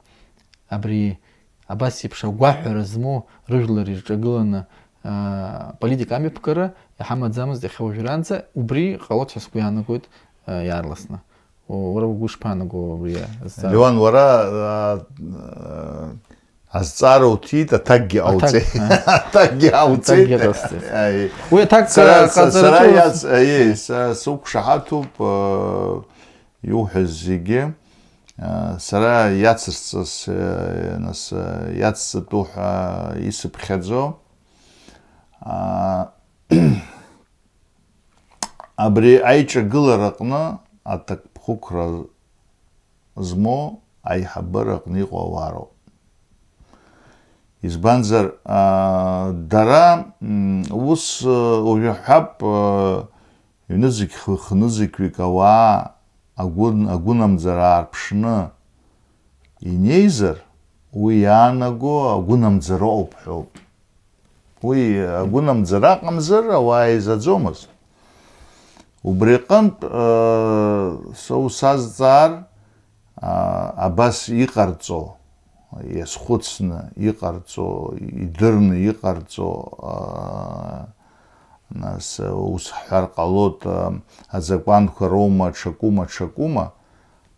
абри, абас еиԥш агәаҳәара змоу рыжәлар ирҿагыланы, аа, политика амҩаԥгара иҳамаӡамызт иахьа уажәраанӡа, убри ҟалоит ҳәа сгәы иаанагоит, аа, иаарласны. Уара угәы ишԥаанаго абри азҵаара? Леуан, уара, а, а, азҵаара уҭиит, аҭакгьы Аҭак, ҟауҵеит. А. Аҭакгьы ҟауҵеит. Аҭакгьы ҟасҵеит. Аи. Уи аҭак, сара, а, са-, сара ҟаҵараҿы иац-, аи, са сықәшаҳаҭуп, а, иуҳәаз зегьы. А, сара иацысҵаз, а, нас, а, иацҵатәу ҳәа исыԥхьаӡо. А, Абри аиҿагылараҟны аҭакԥхықәра змоу аиҳабыраҟны иҟоу ауаа роуп. Избанзар, аа, дара, м, ус, э, уажәы ҳәап, э, ҩнызқь-, хы-, хнызқьҩык ауаа агәын-, агәынамӡара аарԥшны инеизар, уи иаанаго агәынамӡара ауп ҳәоуп. Уи агәынамӡара аҟамзар, ауаа еизаӡомызт. Убри аҟынтә, э, са усазҵаар, а, абас иҟарҵо, иазхәыцны иҟарҵо, идырны иҟарҵо, а, нас ус ҳҳәар ҟалоит, азакәанқәа роума, ҽакума, ҽакума,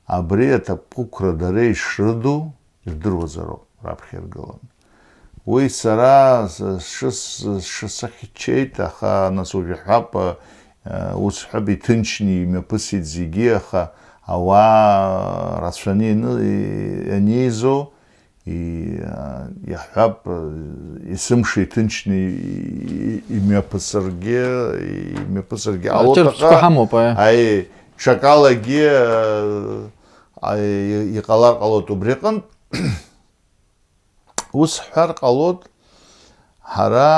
абри аҭакԥхықәра дара ишрыду ирдыруазароуп раԥхьа иргыланы. Уи сара сшысхьчеит, аха нас уажә иаҳҳәап, ус ҳәап, иҭынчны имҩаԥысит зегьы, аха ауаа рацәаны ианеизо, иаҳҳәап, есымша иҭынчны имҩаԥысыргьы, имҩаԥысыргьы ҟалоит, аха ҳамоуп, аи, ҽакалагьы иҟалар ҟалоит убри аҟынтә. Ус ҳҳәар ҟалоит, ҳара,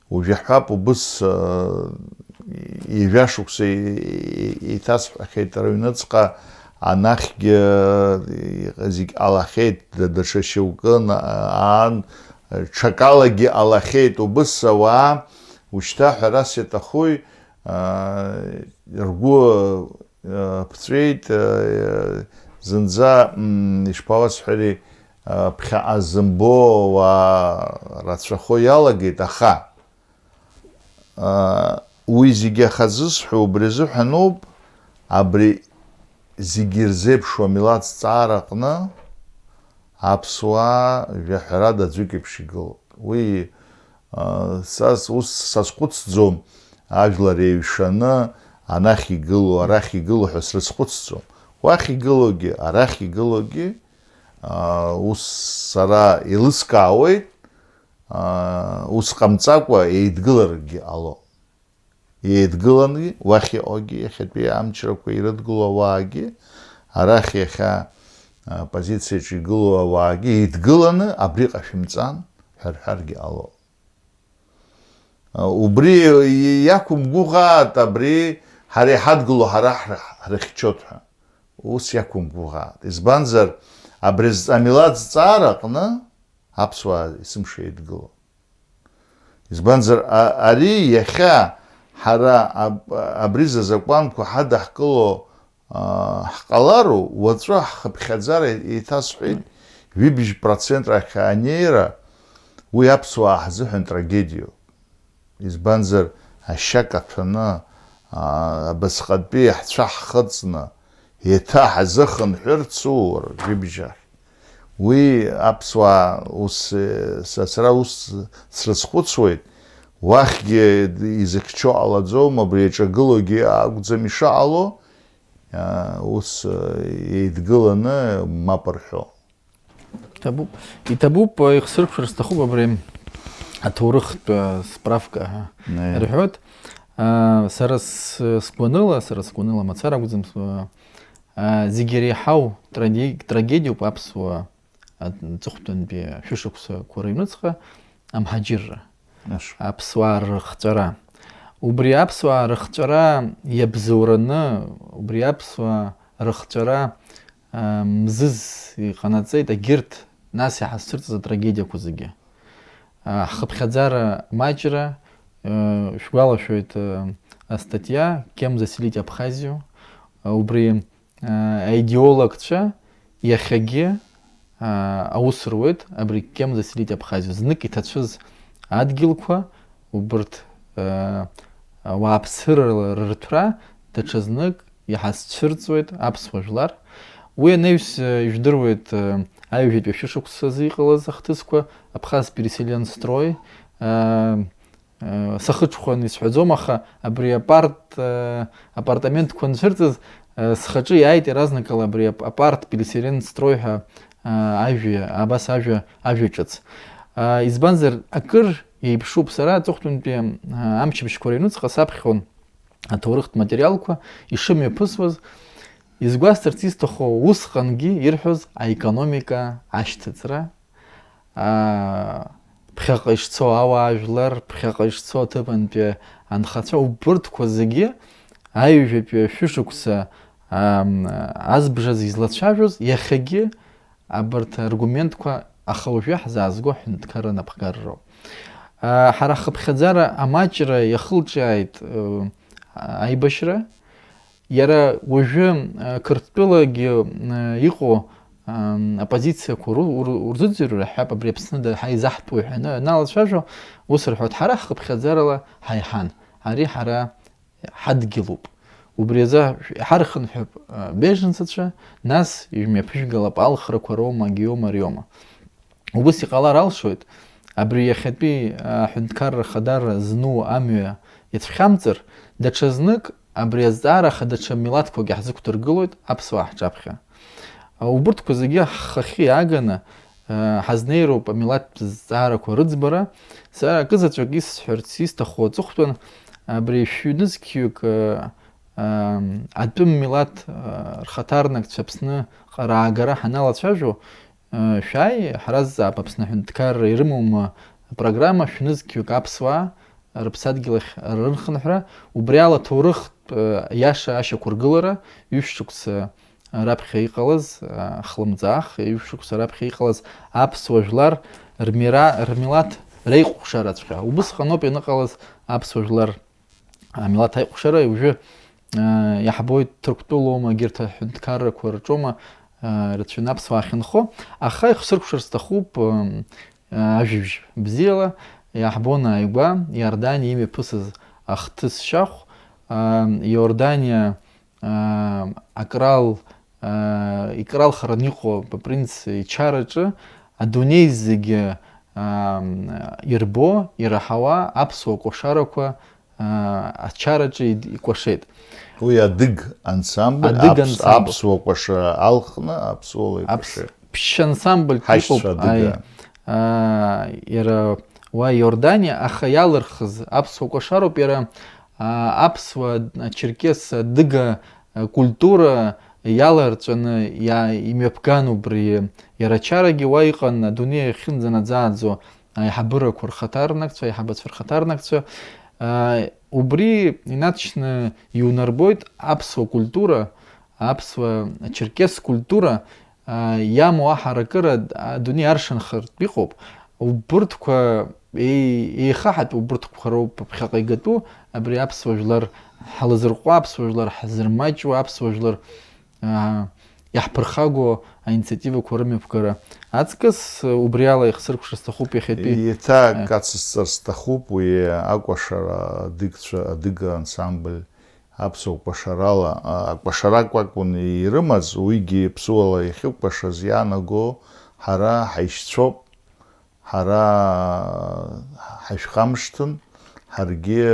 уажә иаҳҳәап, убыс ҩажәа шықәса еиҭасҳәахьеит рыҩныҵҟа, анахьгьы зегь ҟалахьеит, даҽа шьоукы аан, ҽакалагьы ҟалахьеит, убыс ауаа, ушьҭа ҳәарас иаҭахуи, ргәы ԥҵәеит, зынӡа, ишԥауасҳәари, ԥхьаҟа зымбо ауаа рацәахо иалагеит, аха уи зегьы ахазысҳәо убри азыҳәаноуп, абри зегьы ирзеиԥшу амилаҭ зҵаара аҟны аԥсуаа жәаҳәарада аӡәык еиԥш игылоуп. Уи Са ус сазхәыцӡом, ажәлар еиҩшаны анахь игылоу, арахь игылоу ҳәа срызхәыцӡом. Уахь игылоугьы, арахь игылоугьы, ус сара еилыскаауеит, ус ҟамҵакәа еидгыларгьы ҟалоит. Еидгыланы уахь иҟоугьы, иахьатәи амчрақәа ирыдгылоу ауаагьы, арахь иахьа апозициаҿы игылоу ауаагьы еидгыланы абриҟа шәымҵан ҳәа рҳәаргьы ҟалоит. Убри иақәымгәыӷаат, абри ҳара иҳадгыло ҳара ҳрыхьчоит ҳәа. Ус иақәымгәыӷаат. Избанзар, абри зҵа-, амилаҭ зҵаара аҟны аԥсуаа есымша еидгыло. Избанзар, ари иахьа ҳара абри зазакәанқәа ҳадаҳкыло ҳҟалару, уаҵәы ҳхыԥхьаӡара еиҭасҳәеит, ҩыбжь процент рахь анеира, уи аԥсуаа ҳзыҳәан трагедиоуп. Избанзар, ашьа каҭәаны, абасҟатәи ҳцәа ҳхыҵны, еиҭа ҳазыхынҳәырцу уара, ҩыбжь ахь. Уи аԥсуаа ус, са, сара ус срызхәыцуеит, уахьгьы изыхьчо ҟалаӡом, абри иаҿагылогьы акәӡам ишыҟало, ус еидгыланы мап рҳәо. Иҭабуп, иҭабуп, ихсыркәшар сҭахуп абри аҭоурыхтә справка ҳәа рҳәоит. Сара сгәаныла, сара сгәаныла мацара акәӡам, зегьы иреиҳау трагедиоуп аԥсуа аҵыхәтәантәи шәышықәсақәа рыҩныҵҟа амҳаџьырра, аԥсуаа рыхҵәара. Убри аԥсуаа рыхҵәара иабзоураны, убри аԥсуаа рыхҵәара мзыз иҟанаҵеит егьырҭ нас иҳазцәырҵыз атрагедиақәа зегьы. Ҳхыԥхьаӡара маҷра, шәгәалашәоит астатиа «Кем заселить Абхазию», убри аидеологцәа иахьагьы аус руеит абри «Кем заселить Абхазию». Знык иҭацәыз адгьылқәа, убырҭ ауааԥсыра рырҭәра, даҽазнык иҳазцәырҵуеит аԥсуа жәлар. Уи анаҩс, ижәдыруеит, аҩажәатәи ашәышықәсазы иҟалаз ахҭысқәа, Абхаз переселенстрой, сахыҽхәан исҳәаӡом, аха абри апарт, апартаментқәа анцәырҵыз, схаҿы иааит иаразнакала абри ап-, апарт переселенстрой ҳәа, ажәа, абас ажәа, ажәа ҿыц. Избанзар, акыр еиԥшуп, сара аҵыхәтәантәи амчыбжьқәа рыҩнуҵҟа саԥхьон аҭоурыхтә материалқәа ишымҩаԥысуаз, изгәасҭарц исҭаху усҟангьы ирҳәоз аекономика ашьҭыҵра, аа, ԥхьаҟа ишцо ауаажәлар, ԥхьаҟа ишцо аҭыԥантәи анхацәа, убырҭқәа зегьы аҩажәатәи ашәышықәса, аа, азбжазы излацәажәоз, иахьагьы абарҭ аргументқәа, аха уажәы ҳзаазго аҳәынҭқарра анапхгарроуп. Аа, ҳара ҳхыԥхьаӡара амаҷра иахылҿиааит, ыы, аибашьра. Иара уажәы, ыы, Қырҭтәылагьы, ыы, иҟоу, ам, апозициақәа ру-, ур-, урзыӡырҩыр ҳәа абри Аԥсны да-, ҳаизаҳтәу ҳәа ана-, аналацәажәо, ус рҳәоит, ҳара ҳхыԥхьаӡарала ҳаиҳан. Ари ҳара ҳадгьылуп. Убри азы ҳархынҳәып, а, беженцацәа, нас имҩаԥыжәгалап алхрақәа роума, агиома, ариома. Убыс иҟалар алшоит, абри иахьатәи аҳәынҭқарра хадара зну амҩа иацәхьамҵыр, даҽазнык абри азҵаара аха даҽа милаҭқәак иаҳзықәдыргылоит аԥсуаа ҳҿаԥхьа. Убырҭқәа зегьы ҳхахьы иааганы, ҳазнеироуп амилаҭтә зҵаарақәа рыӡбара. Сара акызаҵәык исҳәарц исҭаху аҵыхәтәан, абри шәҩнызқьҩык, атәым милаҭ рхаҭарнакцәа Аԥсныҟа раагара ҳаналацәажәо, шәааи, ҳразҵаап, Аԥсны аҳәынҭқарра ирымоума программа шәнызқьҩык аԥсуаа рыԥсадгьыл ахь рынхынҳәра, убри ала ҭоурыхтә, э, иаша ашьақәыргылара, ҩышықәса раԥхьа иҟалаз, э, хлымӡаах, ҩышықәса раԥхьа иҟалаз аԥсуа жәлар рмира-, рмилаҭ реиҟәшараҵәҟьа. Убысҟаноуп ианыҟалаз аԥсуа жәлар амилаҭ аиҟәшара, уажәы, э, иаҳбоит, Ҭырқәтәылоума, егьырҭ аҳәынҭқаррақәа рҿоума, э, рацәаҩны аԥсуаа ахьынхо, аха ихсыркәшар сҭахуп, э, ажәабжь бзиала, иаҳбон ааигәа Иорданиа имҩаԥысыз ахҭыс шьахә, э, Иорданиа, э, акрал, э, икралхаран иҟоу апринц ичараҿы адунеи зегьы, э, ирбо, ираҳауа аԥсуа кәашарақәа, аа, ачараҿы ид-, икәашеит. Уи адыг ансамбль, Адыг аԥс-, ансамбль. Аԥсуа кәашара алхны, аԥсуала Аԥс-, икәашеит. Ԥшь ансамбльк Ҳашьцәа иҟоуп, адыга. Ааи. Аа, иара уа Иорданиа, аха иалырхыз аԥсуа кәашароуп иара, аа, аԥсуа, ачерқьес, адыга, а, культура иаларҵәаны иа-, имҩаԥган убри. Иара ачарагьы уа иҟан, адунеи ахьынӡанаӡааӡо аиҳабырақәа рхаҭарнакцәа, аиҳабацәа рхаҭарнакцәа, аа, убри инаҵшьны иунарбоит аԥсуа культура, аԥсуа, ачерқьес культура, аа, иамоу аҳаракыра адунеи аршанхартә иҟоуп. Убырҭқәа еи-, еихаҳатәу убырҭқәа роуп ԥхьаҟа игатәу, абри аԥсуа жәлар ҳалазырҟәуа, аԥсуа жәлар ҳзырмаҷуа, аԥсуа жәлар аа, иаҳԥырхагоу аинициативақәа рымҩаԥгара аҵкыс, убри ала ихсыркәшар сҭахуп иахьатәи. Еиҭа акы ацысҵар сҭахуп, уи акәашара адыгцәа, адыга ансамбль, аԥсуа кәашарала, а, акәашарак акәын ирымаз, уигьы ԥсуала иахьыкәашаз иаанаго ҳара ҳаишьцәоуп. Ҳара ҳашәхамышҭын, ҳаргьы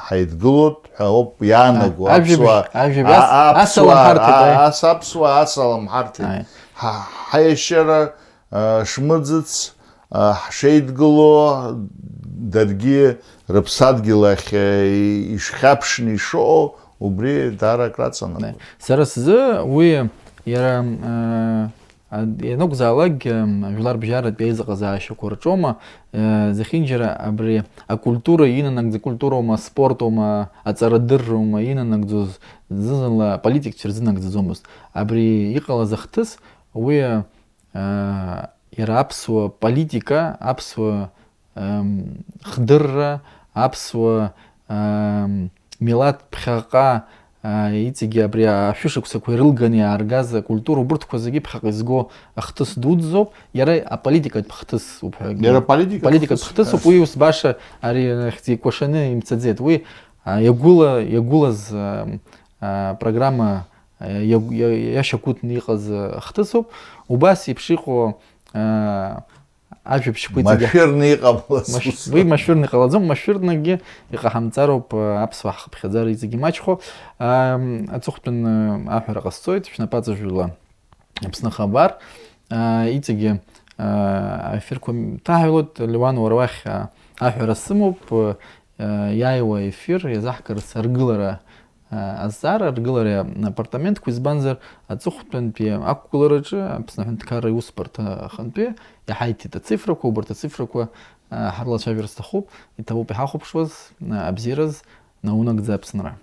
ҳаидгылоит ҳәа ауп иаанаго. А, ажәабжь, аԥсуаа, ажәабжь, а, ас-, аԥсуаа, асалам ҳарҭеит, а, аи. Ас-, аԥсуаа асалам ҳарҭеит. Аи. Ҳа-, ҳаиашьара, а, шмыӡыц, а, ҳшеидгыло, даргьы рыԥсадгьыл ахь, а, и-, ишхьаԥшны ишыҟоу, убри даара акраҵанакуеит. Аи. Сара сзы уи иара, а, А, ианакәзаалакгьы, м, жәларбжьаратә еизыҟазаашьақәа рҿоума, э, зехьынџьара абри акультура инанагӡа, акультуроума, аспортоума, аҵарадырроума инанагӡоз зны-зынла аполитикцәа рзынагӡаӡомызт. Абри иҟалаз ахҭыс, уи, э, иара аԥсуа политика, аԥсуа ам, хдырра, аԥсуа, ам, милаҭ ԥхьаҟа, а, иҵегьы абри ашәышықәсақәа ирылганы иааргаз акультура убырҭқәа зегьы ԥхьаҟа изго ахҭыс дуӡӡоуп, иара аполитикатә хҭысуп ҳәа. Иара политикатә политикатә хҭыс. Хҭысуп, уи ус баша ари ахьӡ еикәашаны имцаӡеит. Уи, а, иагәыла-, иагәылаз, ам, а, программа, а, иаг-, иа-, иашьақәыҭны иҟаз, а, хҭысуп. Убас еиԥш иҟоу, а, Ажәабжьқәа иҵегьы машәырны иҟамлац Маш-, ус. Уи машәырны иҟалаӡом, машәырнагьы иҟаҳамҵароуп, э, аԥсуаа ҳхыԥхьаӡара иҵегьы имаҷхо. Ам, аҵыхәтәан, э, аҳәара ҟасҵоит, шәнапаҵажәла Аԥсны хабар. Э, иҵегьы, э, аефирқәа ҭаҳәалоит, Леуан, уара уахь, э, аҳәара сымоуп, э, иааиуа ефир иазаҳкырц аргылара азҵаара аргылареи апартаментқәа, избанзар, аҵыхәтәантәи ақәгылараҿы Аԥсны Аҳәынҭқарра Иусбарҭа ахантәи иҳаиҭеит ацифрақәа, убарҭ ацифрақәа, а, ҳарлацәажәар сҭахуп, иҭабуп иҳахәаԥшуаз, а, абзиараз наунагӡа Аԥсынра.